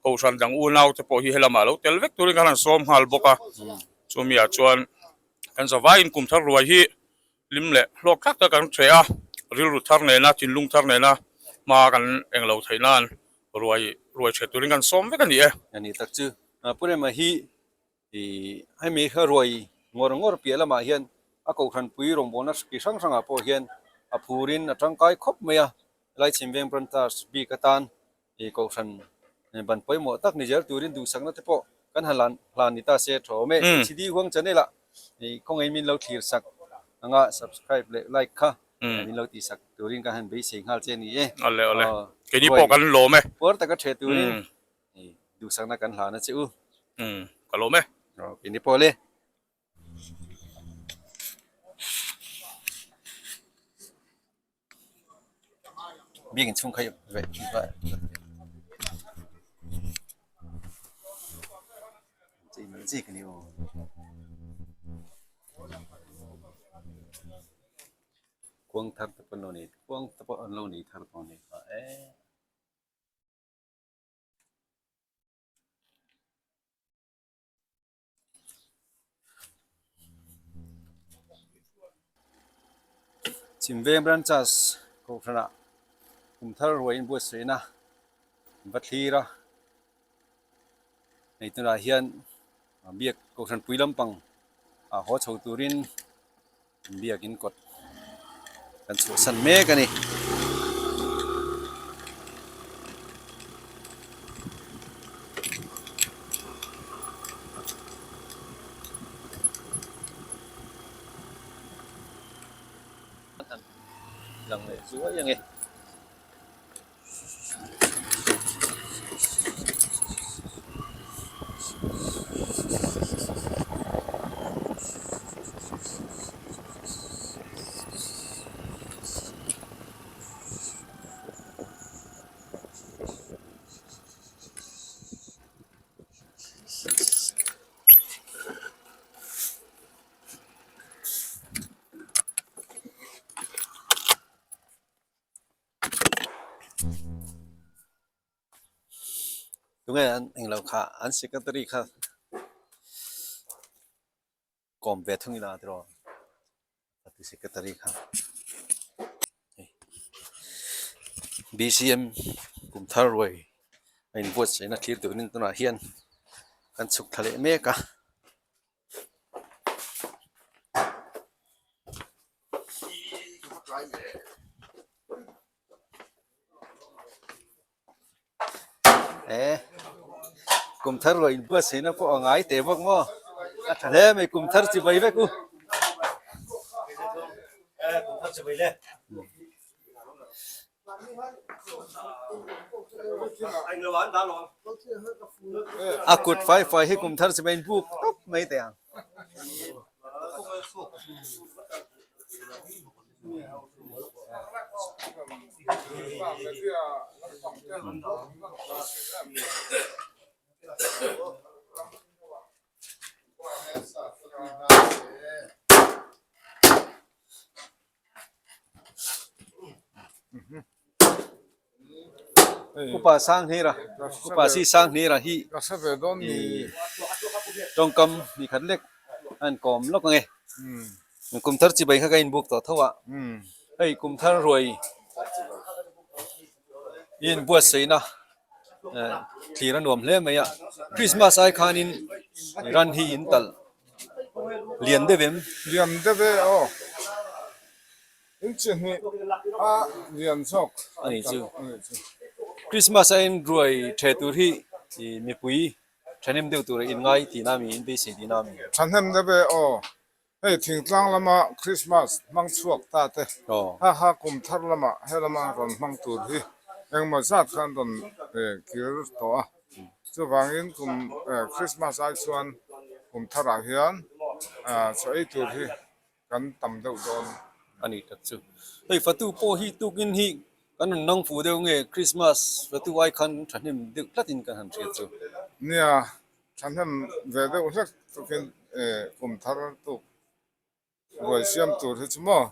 kohhran dang unau te pawh hi helamah lo tel vek turin kan han sawm nghal bawk a. Chumiah chuan kan zavaiin kum thar ruai hi hlim leh hlawk thlak tak kan hreh a, rilru thar nena, thinlung thar nena hma kan eng lo theih nan ruai ruai hreh turin kan sawm vek a ni e. A ni tak chu Pu Rema hi Ih, hemi kha ruai ngawr ngawr piah lamah hian a kohhranpui rawngbawlna ki hrang hrangah pawh hian a phurin a tangkai khawp mai a, helai Chhimveng Branch bik atan ih kohhran ban pawimawh tak ni zel turin duhsakna te pawh kan han lan hlan ni ta se tha awm e. HD Huang channel ah ih khawngaih min lo thlir sak anga subscribe leh like kha min lo tih sak turin kan han beisei nghal che a ni e. Awle awle, keini pawh kan lawm e. Puar taka the turin Duhsakna kan hlan a che u. Umm ka lawm e. Ok ni pawh le. Biakin chhung kha ve va chei ka ni aw. Kuang thar te pawh an lo nei kuang te pawh an lo nei thar tawh a ni kha e. Chhimveng branches kohhranah kum thar ruai inbuatsaihna an va thlir a hei tunah hian biak kohhran pui lampang ah haw chho turin Biakin kawt kan chhuahsan mek a ni. Lang leh zuai ang e. Tunge an englo kha an secretary kha kawm ve thung ila tiraw party secretary kha hei B_C_M kum thar ruai a inbuatsaihna thlir turin tunah hian kan chhuk thla leh mek a. E kum thar ruah inbuatsaihna pawh a ngai teh bawk maw a tha hle mai kum thar chi bai vek u. A kut fai fai hi kum thar chi bai inbuk tawp mai teh ang. Upa Sanghnira Upa si Sanghnira hi tawngkam ni khat lek a in kawm lawk ang e. Kum thar chibai kha ka inbuk tawh tho a, hei kum thar ruai i inbuatsaihna thlir a nuam hle mai a, Christmas ai khanin ran hi in talh lian deuh em? Lian deuh e aw, in chi hnih a lian zawk a nih chu. Christmas a in ruai the tur hi mipui Thahnem deuh tur in ngai tihna mi, in beisei tihna mi? Thahnem deuh e aw, hei thingtlang lama Christmas hmang chhuak ta te, ha ha kum thar lama he lama rawn hmang tur hi engmaw zat khan rawn kir tawh a, chuvangin kum Christmas ai chuan kum tharah hian chaw ei tur hi kan tam deuh dawn. A ni tak chu. Hei fatu pawh hi tukin hi kan rawn nang fuh deuh nge Christmas fatu ai khan thahnem deuh tlatin kan han hriat chu. Nia, thahnem ve deuh hlek tukin kum thar tuk ruai siam tur hi chu maw.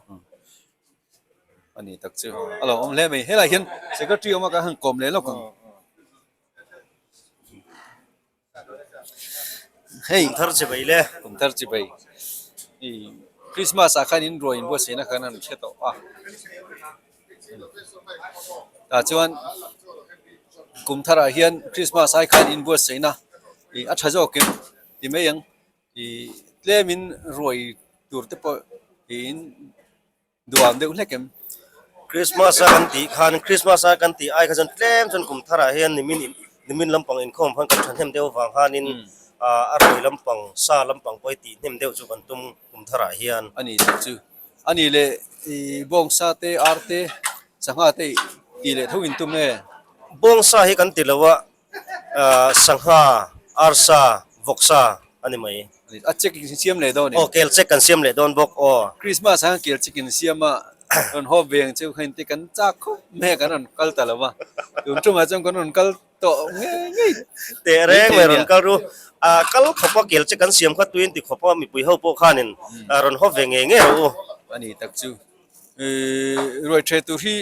A ni tak chu. A lo awm hle mai. Helai hian secretary awm a kan han kawm leh lawk ang. Hei kum thar chi bai le kum thar chi bai i Christmas ah khan in ruai in buatsaihna khan an hre tawh a tah chuan kum thar ah hian Christmas ai khan in buatsaihna ih a tha zawk em ti mai ang ih tlem in ruai tur te pawh ih in. Duam deuh hlek em? Christmas a kan tih khan Christmas a kan tih ai kha chuan tlem chuan kum tharah hian nimin in nimin lampang inkhawm khan kan thahnem deuh avang khanin ah a rawi lampang sa lampang pawh hi tih hnem deuh chu kan tum kum tharah hian. A ni tih chu a ni leh ih bawngsa te ar te sangha te tih leh tho in tum nge? Bawngsa hi kan ti lo a Sangha, arsa, vawksa a ni mai. A check in siam leh dawn em? Aw, kel check kan siam leh dawn bawk aw. Christmas ah kel check in siam a, rawn hawp ve ang cheu kha in ti kan chak khawp mai a, kan rawn kal ta lo va. Tun tumah chuan kan rawn kal tawh ngei ngei. Teh reng mai rawn kal ru. A kal khawp a kel check kan siam kha tuin ti khawp a mipui ho pawh khanin rawn hawp ve ngei ngei rawh u. A ni tak chu. Ruai the tur hi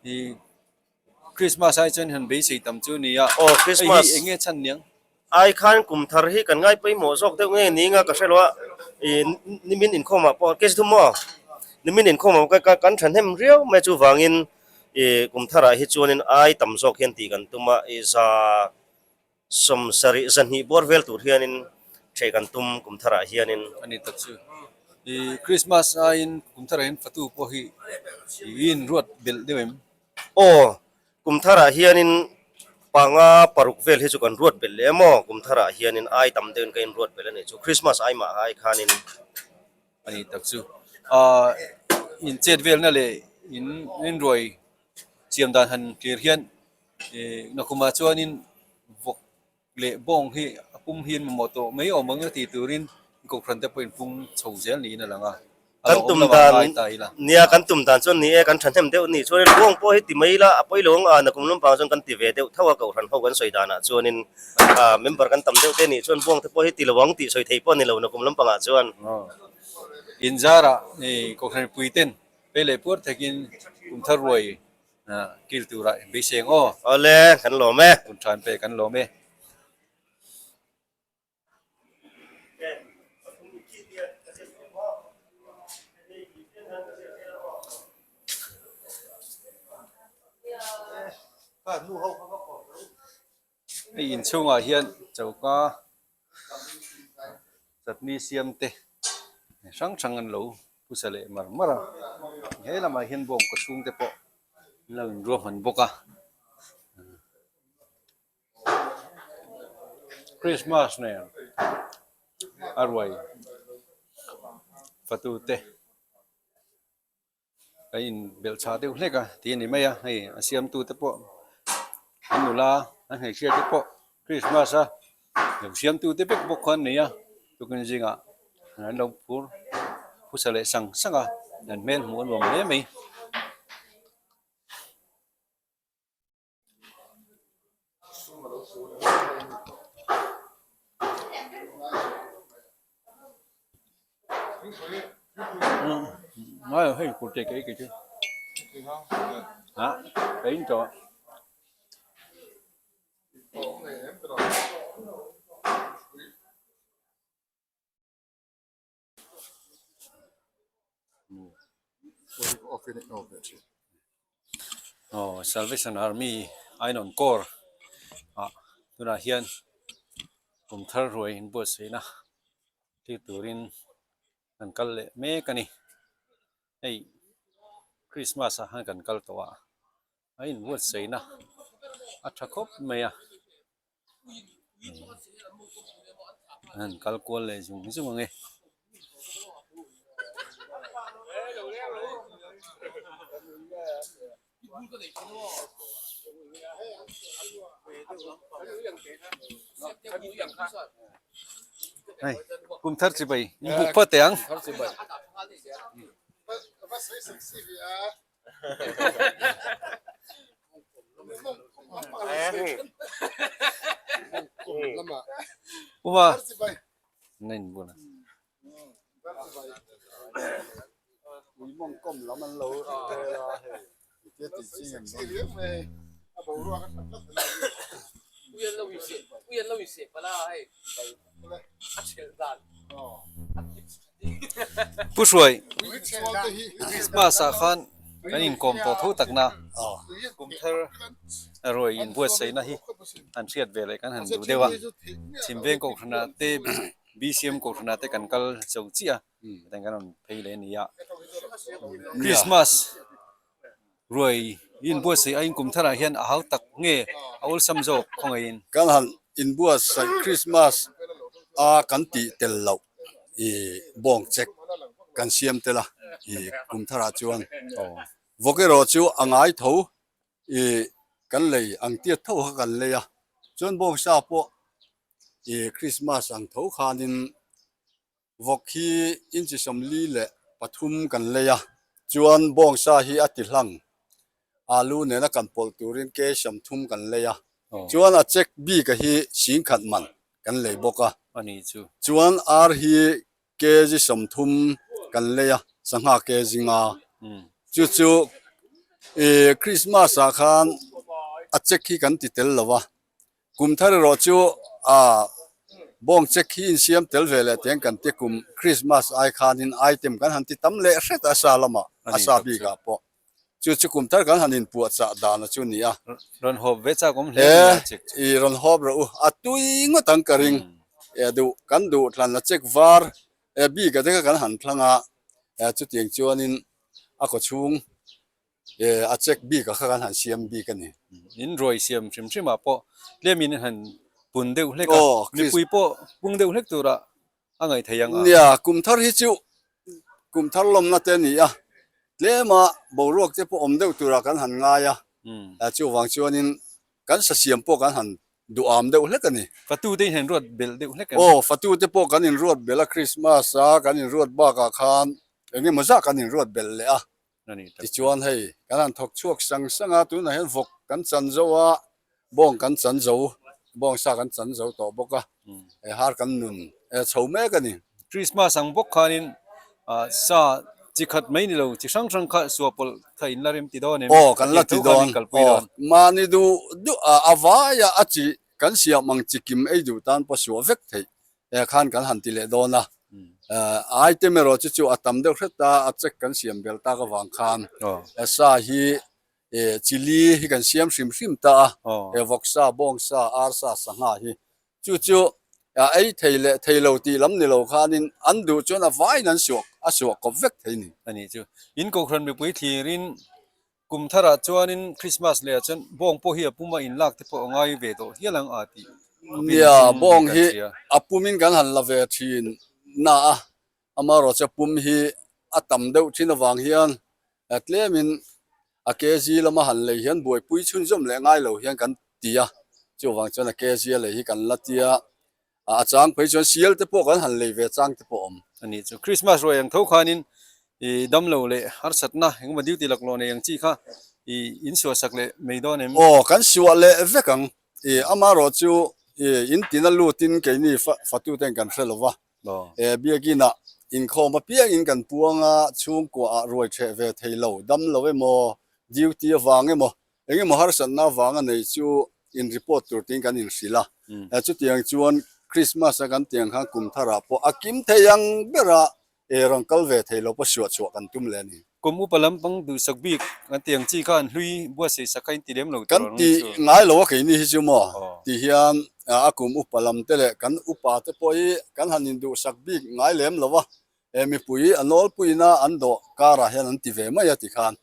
i Christmas ai chuan han beisei tam chu ni a. Aw Christmas. Hei hi enge chhan niang? Ai khan kum thar hi kan ngai pawimawh zawk deuh nge ni nga ka hre lo a, ih nimin inkhawm ah pawh case thum maw? Nimin inkhawm ah ka kan thahnem riau mai chuvangin ih kum thar ah hi chuanin ai tam zawk hian tih kan tum a, ih za 70 zahnih bawr vel tur hianin theih kan tum kum tharah hianin. A ni tak chu. I Christmas aiin kum tharah hian fatu pawh hi i inruat belh deuh em? Aw, kum tharah hianin panga paruk vel hi chu kan ruat belh leh maw? Kum tharah hianin ai tam deuhin ka inruat belh a nih chu. Christmas ai mah ai khanin. A ni tak chu. Ahh in chet velna leh in inruai siam dan han tlir hian Ih nakhumah chuanin vawk leh bawng hi a pum hi an mamawh tawh mai awm ang tih turin kohhran te pawh in pung chho zel niin a lang a, a Kan lo awm tum lo dan ang ngai ta ila. Nia kan tum dan chuan ni e kan thahnem deuh ni chuanin bawng pawh hi ti mai ila a pawi lo ang a nakum lampang chuan kan ti ve deuh tho a kohhran ho kan sawi danah chuanin ah member kan tam deuh te nih chuan bawng te pawh hi ti lo ang tih sawi thei pawh a ni lo nakum lampangah chuan. Inzarah kohhran mipui ten pei leh puar takin kum thar ruai Kil turah in beisei ang aw. Awle, kan lawm e. Hun than pe kan lawm e. Hei inchhungah hian choka chutney siam te hrang hrang an lo. phusa leh mar mar a he lamah hian bawng kaw chhung te pawh an lo inruahman bawk a Christmas nen a ruai fatu te. Ka in belh chhah deuh hlek a tih a ni mai a hei a siamtu te pawh an nula an hmeichhia te pawh Christmas a lo siamtu te vek bawk kha an nei a tukin zingah an lo phur phusa leh sang sang a an hmel hmuh a nuam hle mai. Ngai hei kurte ka ei kei chu ha ka in tawh. Aw Salvation Army Ainawn Corps ah tunah hian kum thar ruai inbuatsaihna thlir turin an kal leh mek a ni hei Christmas ah khan kan kal tawh a a inbuatsaihna a tha khawp mai a. An han kal kual leh zung zung ang e. Hei kum thar chibai in buk phawt teh ang. Uma nain bula. Pu Hruai, Christmas ah khan kan inkawm tawh tho tak na, kum thar ruai inbuatsaihna hi an hriat ve leh kan han duh deuh a, Chhimveng Kohhranah te BCM Kohhranah te kan kal zo chiah a, hetiang kan rawn phei leh a ni a, Christmas Ruai inbuatsaih aiin kum tharah hian a hau tak nge a awlsam zawk khawngaihin? Kan han inbuatsaih Christmas a kan tih tel loh i bawng check kan siam tel a i kum tharah chuan vawk erawh chu a ngai tho i kan lei ang tiat tho kha kan lei a chuan bawng sa pawh i Christmas ang tho khanin Vawk hi inchi 43 kan lei a, chuan bawngsa hi a ti hlang. Alu nena kan pawlh turin ke 30 kan lei a, chuan a check bik a hi 10,000 man kan lei bawk a. Chuan ar hi kg 30 kan lei a, sangha kg 5. Chu chu Christmas ah khan a check hi kan ti tel lo a, Kum thar erawh chu a bawng check hi insiam tel ve leh tiang kan ti kum Christmas ai khanin item kan han ti tam leh hret a sa lamah a sa bikah pawh chu chu kum thar kan han inpuah chah dan a chu ni a. Rawn hawp ve chak awm hle a ni a check chu. E i rawn hawp rawh u a tui ngawt ang ka ring e duh kan duh thlan a check var e bik a te kha kan han thlang a e chutiang chuanin a kawchhung Eh a check bik a kha kan han siam bik a ni. In ruai siam hrim hrim ah pawh tlem in han pun deuh hlek a, mipui pawh pung deuh hlek turah a ngaih theih ang a. Nia, kum thar hi chu kum thar lawmna te a ni a, tlema boruak te pawh awm deuh turah kan han ngai a, chuvang chuanin kan sa siam pawh kan han duham deuh hlek a ni. Fatu te in han ruat belh deuh hlek em? Aw, fatu te pawh kan inruat belh a, Christmas a kan inruat bakah khan engemaw zah kan inruat belh leh a, Tichuan hei kan han thawk chhuak sang sang a, tunah hian vawk kan chan zo a, bawng kan chan zo, bawng sa kan chan zo tawh bawk a, hei har kan nun chho mek a ni. Christmas ang bawk khanin sa chi khat mai ni lo, chi hrang hrang kha suah pawlh kha in la rem ti dawn em? Aw kan la ti dawn, aw mahni duh duh a a vaia a chi kan siam ang chi kim ei duh tan pawh suah vek theih eh khan kan han ti leh dawn a item erawh chu chu a tam deuh hret a a check kan siam bel tak avang khan sa hi eh chili hi kan siam hrim hrim ta a eh vawksa bawngsa arsa sangha hi chu chu a ei thei leh thei lo tih lam ni lo khanin an duh chuan a vaiin an suak a suah kawp vek thei ni. A nih chu. In Kohhran mipui thlirin kum tharah chuanin Christmas leh ah chuan bawng pawh hi a puma inlak te pawh a ngai ve tawh hial ang a tih khawpin Nia, chin bawng kan hi hria. a pumin kan han la ve thin na a, amaherawhchu a pum hi a tam deuh thin avang hian tlemin a kg lama han lei hian buaipui chhunzawm leh ngai lo hian kan ti a, chuvang chuan a kg a lei hi kan la tia a chang phei chuan sial te pawh kan han lei ve chang te pawh a awm. A nih chu Christmas ruai ang tho khanin i damlo leh harsatna engemaw duty laklawh nei ang chi kha i insuahsak leh mai dawn em? Aw kan suah leh vek ang i amaherawh chu i in tina lutin keini fatuten kan hre lo va Biakinah inkhawm apiangin kan puang a, chhungkuaah ruai ṭheh ve thei lo, dam lo emaw, duty avang emaw, eng emaw harsatna avanga nei chu in report tur tiin kan inhrilh a. Chutiang chuan Christmas a kan tiang khan kum tharah pawh a kim thei ang bera rawn kal ve thei lo pawh suah chhuah kan tum leh a ni. Kum upa lampang duhsak bik kan ti ang chi kha an hlui buatsaih sak kha in ti lem lo Kan tur ang ti chu. ngai lo a keini hi chu maw ti hian a kum upa lam te leh kan upa te pawh hi kan han induhsak bik ngai lem lo a, mipui a nawlpuina an dawh karah hian an ti ve mai a ti khan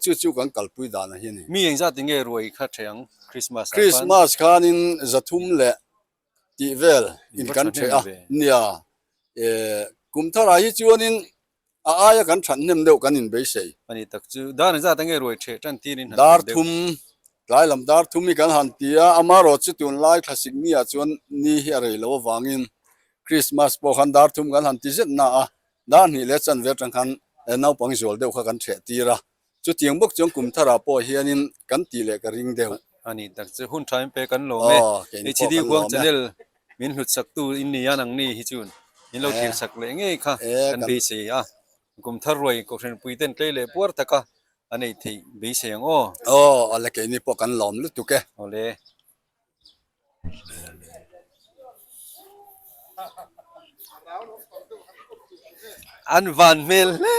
chu chu kan kalpui dan a hi a ni. Mi engzat enge ruai kha ṭheh ang Christmas ah khan? Christmas khanin 300 leh tih vel in kan ṭheh a nia kum tharah hi chuanin a aia kan that hnem deuh kan inbeisei. A ni tak chu dar engzat ange ruai ṭheh tan tirin han Dar thum tlai lam dar thum hi kan han ti a amaherawh chu tunlai thlasik ni ah chuan ni hi a rei lo avangin Christmas pawh khan dar thum kan han ti zet na a dar hnih leh chanve atang khan naupang zual deuh kha kan ṭheh tir a. Chutiang bawk chuan kum tharah pawh hianin kan tih leh ka ring deuh. A ni tak chu hun tha in pe kan lawm e. HD Huang channel min hlut sak tu in ni a nang ni hi chuan min lo thlir sak leh ngei kha kan beisei a. Kum thar ruai Kohhran pui ten tlei leh puar taka a nei theih beisei ang aw. Aw awle keini pawh kan lawm lutuk e. Awle. An van hmel hle.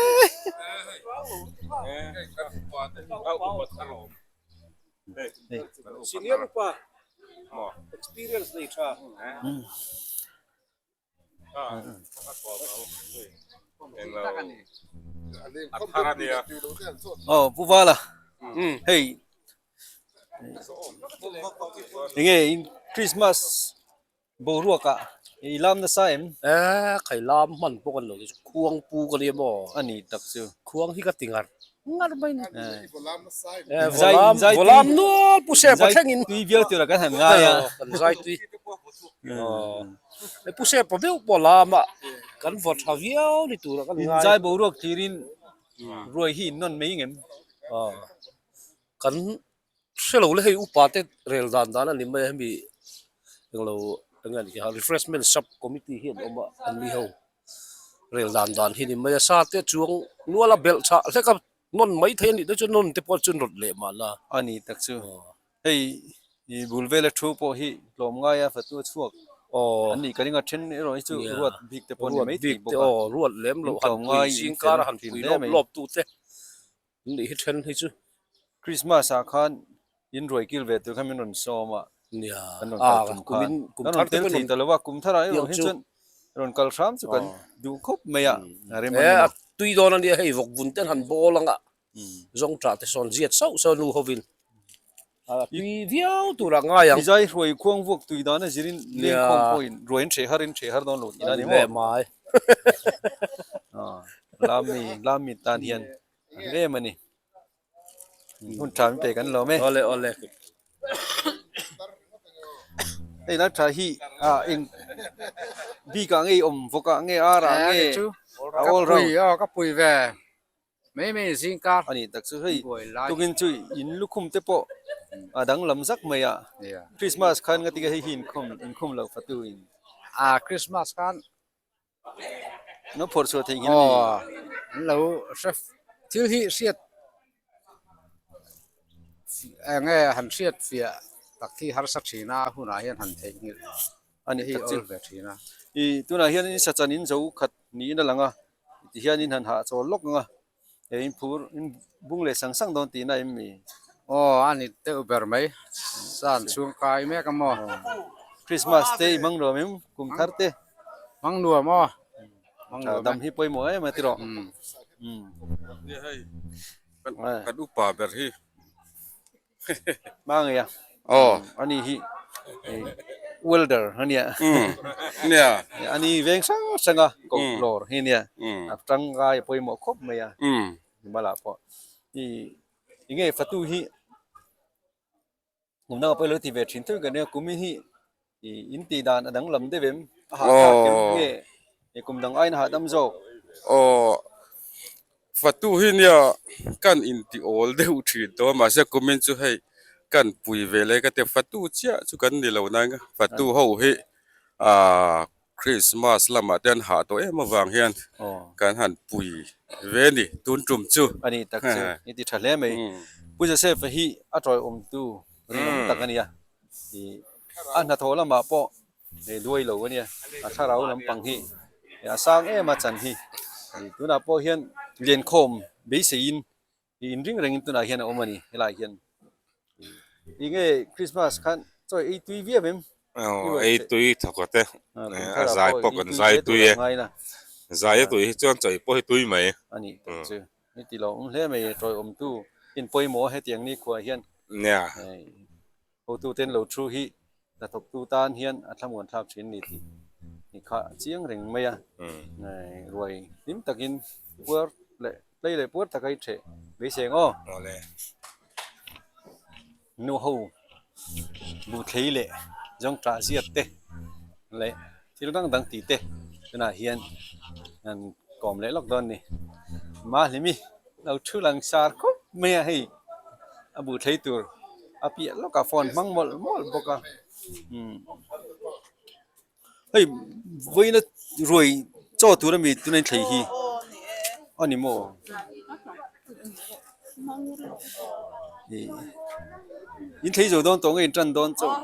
Senior upa experience nei tha. Aw Pu Vala hei enge in Christmas boruak ah i lam nasa em? E khai lam hman pawh kan lo ti chu khuang pu ka nia maw? A ni tak chu. Khuang hi ka ti ngar ngar mai ni. E volam volam nual pu Sepa thlengin. Tui viau tura kan han ngai a. Kan zai tui. E pu Sepa viau pawh lama kan vaw tha viau ni tura kan ngai. Inzai boruak thlirin ruai hi innawn mai ngem. Kan hre lo le hei upa te rel dan dan a ni mai a hemi englo eng nge ni kha refreshment sub committee hi an awm a an ni ho rel dan dan hi a ni mai a sa te chuang nual a belh chhah hlek a nawn mai thei a nih te chuan nawn te pawh chuan rawt leh mahna. A ni tak chu hei i bul vela thu pawh hi tlawm ngai a fatu a chhuak an nih ka ring a then erawh hi chu ruat bik te pawh a ni mai thei bawk a ruat lem loh han pui zing kar a han pui lawp lawp tu te An nih hi then hi chu. Christmas ah khan in ruai kil ve tur khan min rawn sawm a. Nia. Kan rawn kal tum khan. Kan rawn tel thei ta lo a, kum thar ah erawh hi chuan rawn kal hram chu kan duh khawp mai a. A rem a ni maw? Tui dawn a nia hei vawk vun ten han bawl ang a, zawng tah te sawn ziat sauh sauh nu hovin a tui viau tur ah ngai ang. I zai hruai khuang vuak tui dan a zirin lengkhawm pawhin ruai in hreh har in hreh har dawn lo tihna a ni maw? Leh mai. Lami lami tan hian a hlem a ni. Hun tha min pe kan lawm e. Awle awle. Hei lai tha hi a eng bik ah nge i awm vawk ah nge ar ah nge a all round. Ka pui ve mai mai zingkar. A ni tak chu hei tukin chu in lukhum te pawh a danglam zak mai a Christmas khan nga tika hei hi inkhawm inkhawm loh fatu in. A Christmas khan No phawrh chhuah theih nghin a ni. Aw an lo hre thil hi hriat eng nge han hriat fiah tak hi harsa thin a hunah hian han theihnghilh a ni hi tak chu awl ve thin a. I tunah hian in sachan in zo khat niin a lang a tihian in han hahchawl lawk ang a he in phur in bung leh sang sang dawn tihna em mi? Aw a ni deuh ber mai san chhung kai mek a maw. Christmas te i hmang nuam em kum thar te? Hmang nuam aw. Tha dam hi pawimawh em a tiraw. Nia hei kan upa ber hi. Hma ngei a. Aw. Ani hi welder ania. Nia. Ani veng hrang hrang a koh lawr hi ania. A tangkai a pawimawh khawp mai a. Himala pawh. I enge fatu hi Kum dangah pawh i lo ti ve thin thung ka nia, kum hi in tih dan a danglam deuh em? A hahthlak em nge kum dang aiin a hahdam zawk? Aw, fatu hi nia kan inti awl deuh thin tawh a, mahse kumin chu hei kan pui ve leh ka ti a, fatu chiah chu kan ni lo nang a, fatu ho hi ah Christmas lamah te an hah tawh em avang hian kan han pui ve a ni tun tum chu. A ni tak chu i ti tha hle mai. Pu Joseph a hi a tawiawmtu rinawm tak a nia. A hnathawh lamah pawh duai lo a nia. A thlarau lampang hi a sang em a chan hi. Tunah pawh hian lenkhawm beiseiin i inring rengin tunah hian a awm a ni helaiah hian enge Christmas khan chaw ei tui viau em? Aw ei tui thawk a te a zai pawh kan zai tui e zai a tui hi chuan chaw ei pawh hi tui mai a ni tak chu ni ti lo awm hle mai chawi awm tu in pawimawh hetiang ni khuah hian nia hotu ten lo thu hi hnathawk tu tan hian a thlamuan thlak thin ni tih ni kha chiang reng mai a ruai hlim takin puar leh Play leh puar taka i theh beisei ang aw. Awle. Nu ho buhthlei leh zawngṭah ziat te leh thil dang dang tih te tunah hian an kawm leh lawk dawn a ni. Mahlimi lo thu lang sar khawp mai a hei a buhthlei tur a piah lawkah phone hmang mawlh mawlh bawk a umm. Hei vawiina ruai chaw tur ami tuna in thlei hi a ni maw ih in thlei zo dawn tawh nge in tan dawn chauh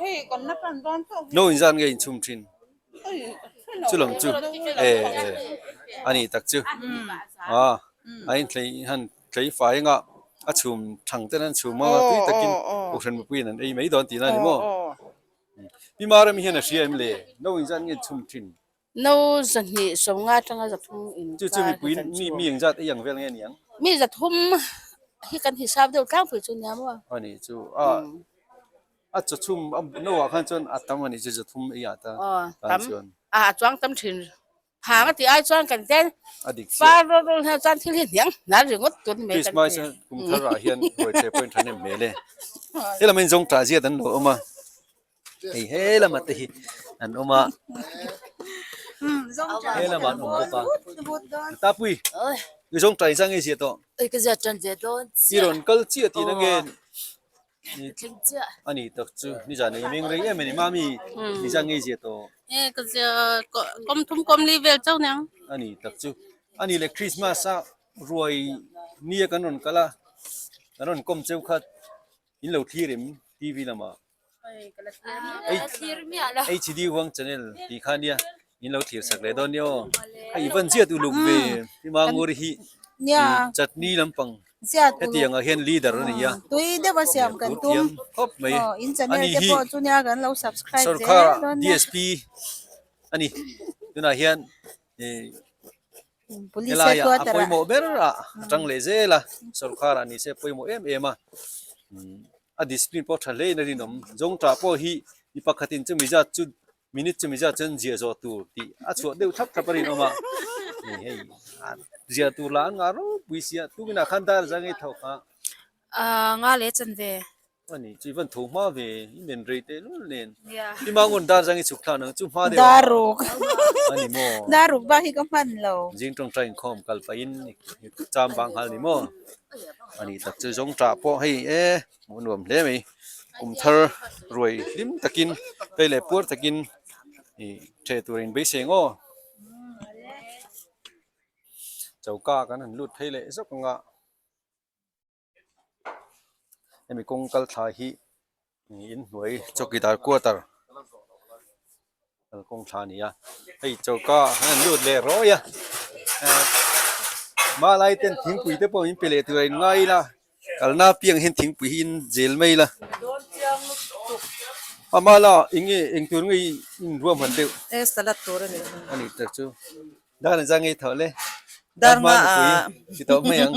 no inzat nge in chhum thin chu lam chu e e a ni tak chu a a in thlei han thlei fai anga a chhum thang ten an chhum anga tui takin kohhran mipuiin an ei mai dawn tihna a ni maw. Pi Marami hian a hria em le? No in zat nge chhum thin? No zahnih sawmnga atanga zathum in Chu chu mipui mi mi engzat ei ang vel nge niang? Mi zathum hi kan hisap deuh tlangpui chu nia maw? A nih chu a a chaw chhum no ah khan chuan a tam a nih chu zathum ei ah ta tan chuan. A chuang tam thin Phang a tih ai chuan kan ten far rawt rawt hian chuan thil hi hniang hnar ringawt tur ni mai kan ti. Christmas kum thar ah hian ruai ṭhe pawhin ṭha hnem hmel e. He lam in zawng ṭah ziat an lo awm a, hei he lamah te hi an awm a, he lamah an awm bawk a. Tapui, i zawng ṭah inzah nge ziah tawh? Oi ka ziah ṭan ve dawn chiah. I rawn kal chiah tihna nge? A ni tak chu nizan ei meng rei em a ni mami nizan ngei zia tawh. E ka zia kawm thum kawm li vel chauh niang. A ni tak chu a ni le Christmas a ruai ni a kan rawn kal a kan rawn kawm cheu kha in lo thlir em TV lamah. HD Huang channel tih kha nia in lo thlir sak leh dawn nia aw. Hei van ziat uluk ve i Manguri hi chutney lampang hetiang ah hian leader a ni a. Tui deuh a siam kan tum. Khawp mai. In channel te pawh chu nia kan lo subscribe zel Sorkar DSP a ni. Tunah hian helai ah a pawimawh ber a tang leh zel a sorkar ah ni se pawimawh em em a. A discipline pawh tha hle in a rinawm. Zawngṭah pawh hi mi pakhatin chumi zat chu Minute chumi zat chuan ziah zawh tur tih a chhuah deuh thlap thlap a rinawm a, hei ziah tur lah an ngah ropui sia, tukinah khan dar zang ei tho kha. Aaa nga leh chan ve. A ni chu i van tho hma ve, i men rei teh lul nen. I mangun dar zang i chhuk thlak nang chu hma deuh a. Dar ruk. A ni maw. Dar ruk bak hi ka hman lo. Zing tawngtai inkhawm kal pahin i cham bang nghal ni maw. A ni tak chu zawng tah pawh hei e. Hmuh nuam hle mai kum thar ruai hlim takin phei leh puar takin ih ṭheh tur in beisei ang aw choka kan han lut phei leh zawk ang a hemi kawng kal thla hi inhnuai chowkidar quarter Kalkawng thla a ni a, hei choka an han lut leh rawi a, hmalai ten thingpui te pawh min pe leh tur a in ngai ila, kalna apiang hian thingpui hi in zel mai ila, a hmala eng nge eng tur nge in ruahman deuh E salad tur a ni a ni tak chu. Dar an zang ei tho le. Dar nga a. Ti tawh mai ang.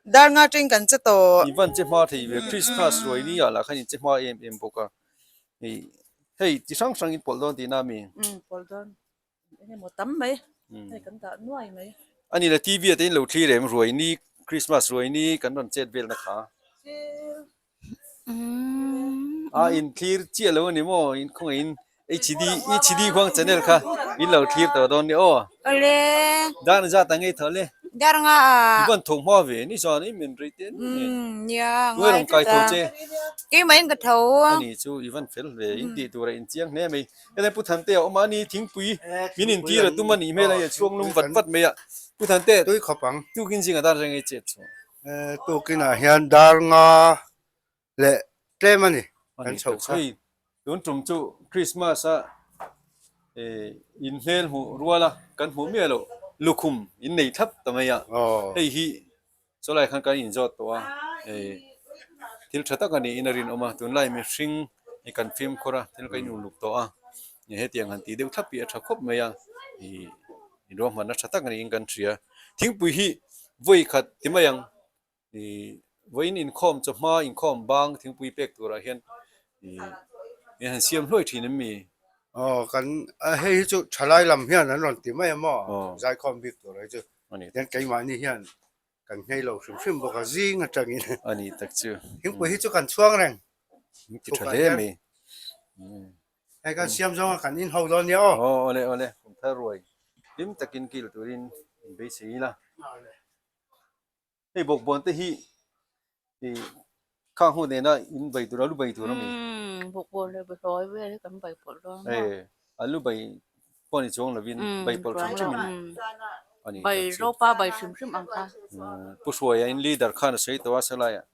Dar nga teng kan che tawh. I van che hma thei ve Christmas ruai ni ah lah khan in che hma em em bawk a. Hei hei ti hrang hrang in pawlh dawn tihna ami? Umm pawlh dawn. Eng emaw tam mai. Hei kan dah nuai mai. Ani le TV ah te in lo thlir em ruai ni Christmas ruai ni kan rawn chet velna kha. A in thlir chiah lo ani maw in khawngaih in HD HD khuang channel kha in lo thlir tawh dawn nia aw. Awle. Dar ni zat ang ei tho le. Dar nga a. I van tho hma ve ni zan in min rei te ni. Nia ngai rawng kai tho che. Keimah in ka tho. Ani chu i van fel ve in tih tur a in chiang hle mai. Helai Pu Thante a awm a ni thingpui min intir a tum a nih hmel a hei a chhuak lum vat vat mai a. Pu Thante tui khawp ang. Tukin zingah dar reng ei chet chu. Tukinah hian dar nga leh tlem a ni kan chhoh kha. Hei tun tum chu Christmas a in hmel hmuh rual a kan hmuh miah loh lukhum in nei thlap ta mai a hei hi chawlai khan kan inzawt tawh a thil tha tak a niin a rinawm a tunlai mihring hi kan fimkhur a thil kan inuluk tawh a hetiang han tih deuh thlap hi a tha khawp mai a ih ruahmanna tha tak a niin kan hria thingpui hi vawi khat ti mai ang ih vawiin inkhawm chawhma inkhawm bang thingpui pek turah hian ih in han siam hluai thin em mi? Aw kan hei hi chu thalai lam hian an rawn ti mai a maw zaikhawm bik tur hi chu tian keimahni hian kan nghei lo hrim hrim bawk a zing atangin a ni tak chu thingpui hi chu kan chhuang reng ti tha hle mai hei kan siam zawng a kan in ho dawn nia aw aw awle awle kum thar ruai hlim takin kil turin in beisei ila hei bawkbawn te hi ih khang ho nena in bai tur alu bai tur a mi umm bawkbawn leh behlawi vel hi kan bai pawlh dawn a e alu bai pawh ni chuang lovin bai pawlh hrim hrim in a ni bai rawpa bai hrim hrim ang kha Pu Hruaia in leader khan a sawi tawh a salai ah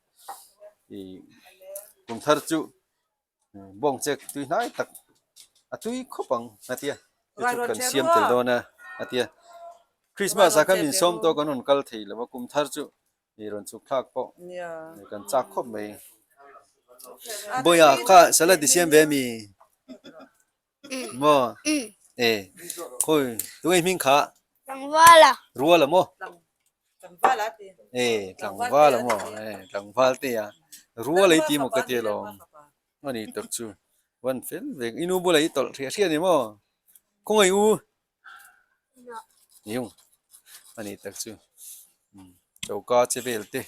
ih kum thar chu Bawng chek tui hnai tak a tui khawp ang a tia chu chu kan siam tel dawn a a tia Christmas ah khan min sawm tawh kan rawn kal thei lo a kum thar chu ih rawn chhuk thlak pawh kan chak khawp mai Bawiah kha salad i siam ve ami maw e khawi tunge hming kha Ruala maw E tlangval a maw e tlangval te a rual ei ti maw ka ti alawm a ni tak chu van fel ve i nu bulah i tawlh hriah hriah a ni maw khawngaih u niung a ni tak chu choka che vel te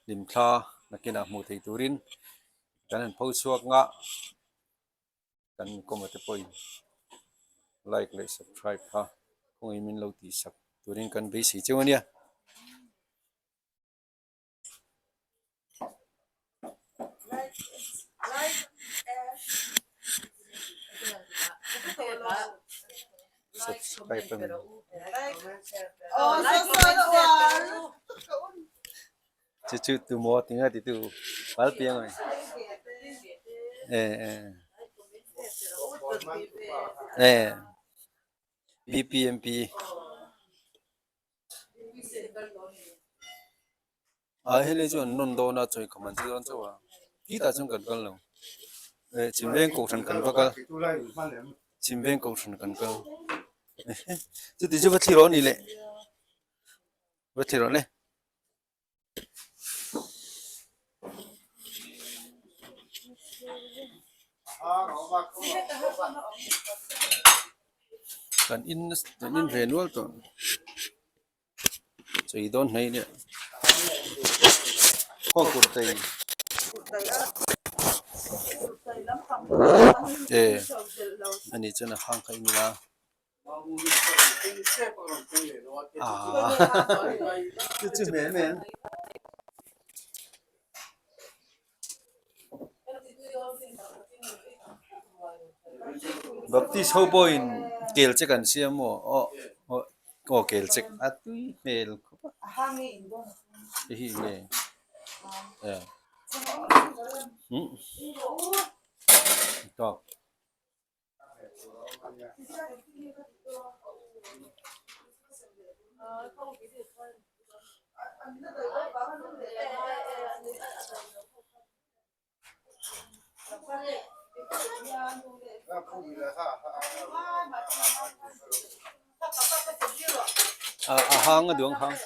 hlimthla nakinah hmuh theih turin kan han pho chhuak nghah. Kan kawma te pawhin like leh subscribe kha kawngin min lo tih sak turin kan beisei cheu a nia. Subscribe a ni. Chu chu tu maw ti nga ti tu pal piang a ni e e e BPMP a helai chu an rawn dawn a chawi khawm an che dawn chauh a titah chuan kan kal lo e chhimveng kohhran kan va kal chhimveng kohhran kan kal chuti chu va thlir rawh a ni le va thlir rawh le. Kan in kan in ve nual tawh chei dawn hnai nia khaw tur chei e ani chuan a hang kha in ila. Baptist ho pawhin kel che kan siam maw aw aw kel che a tui hmel khawp a hei hi enge tawk. A a hang a duang hang.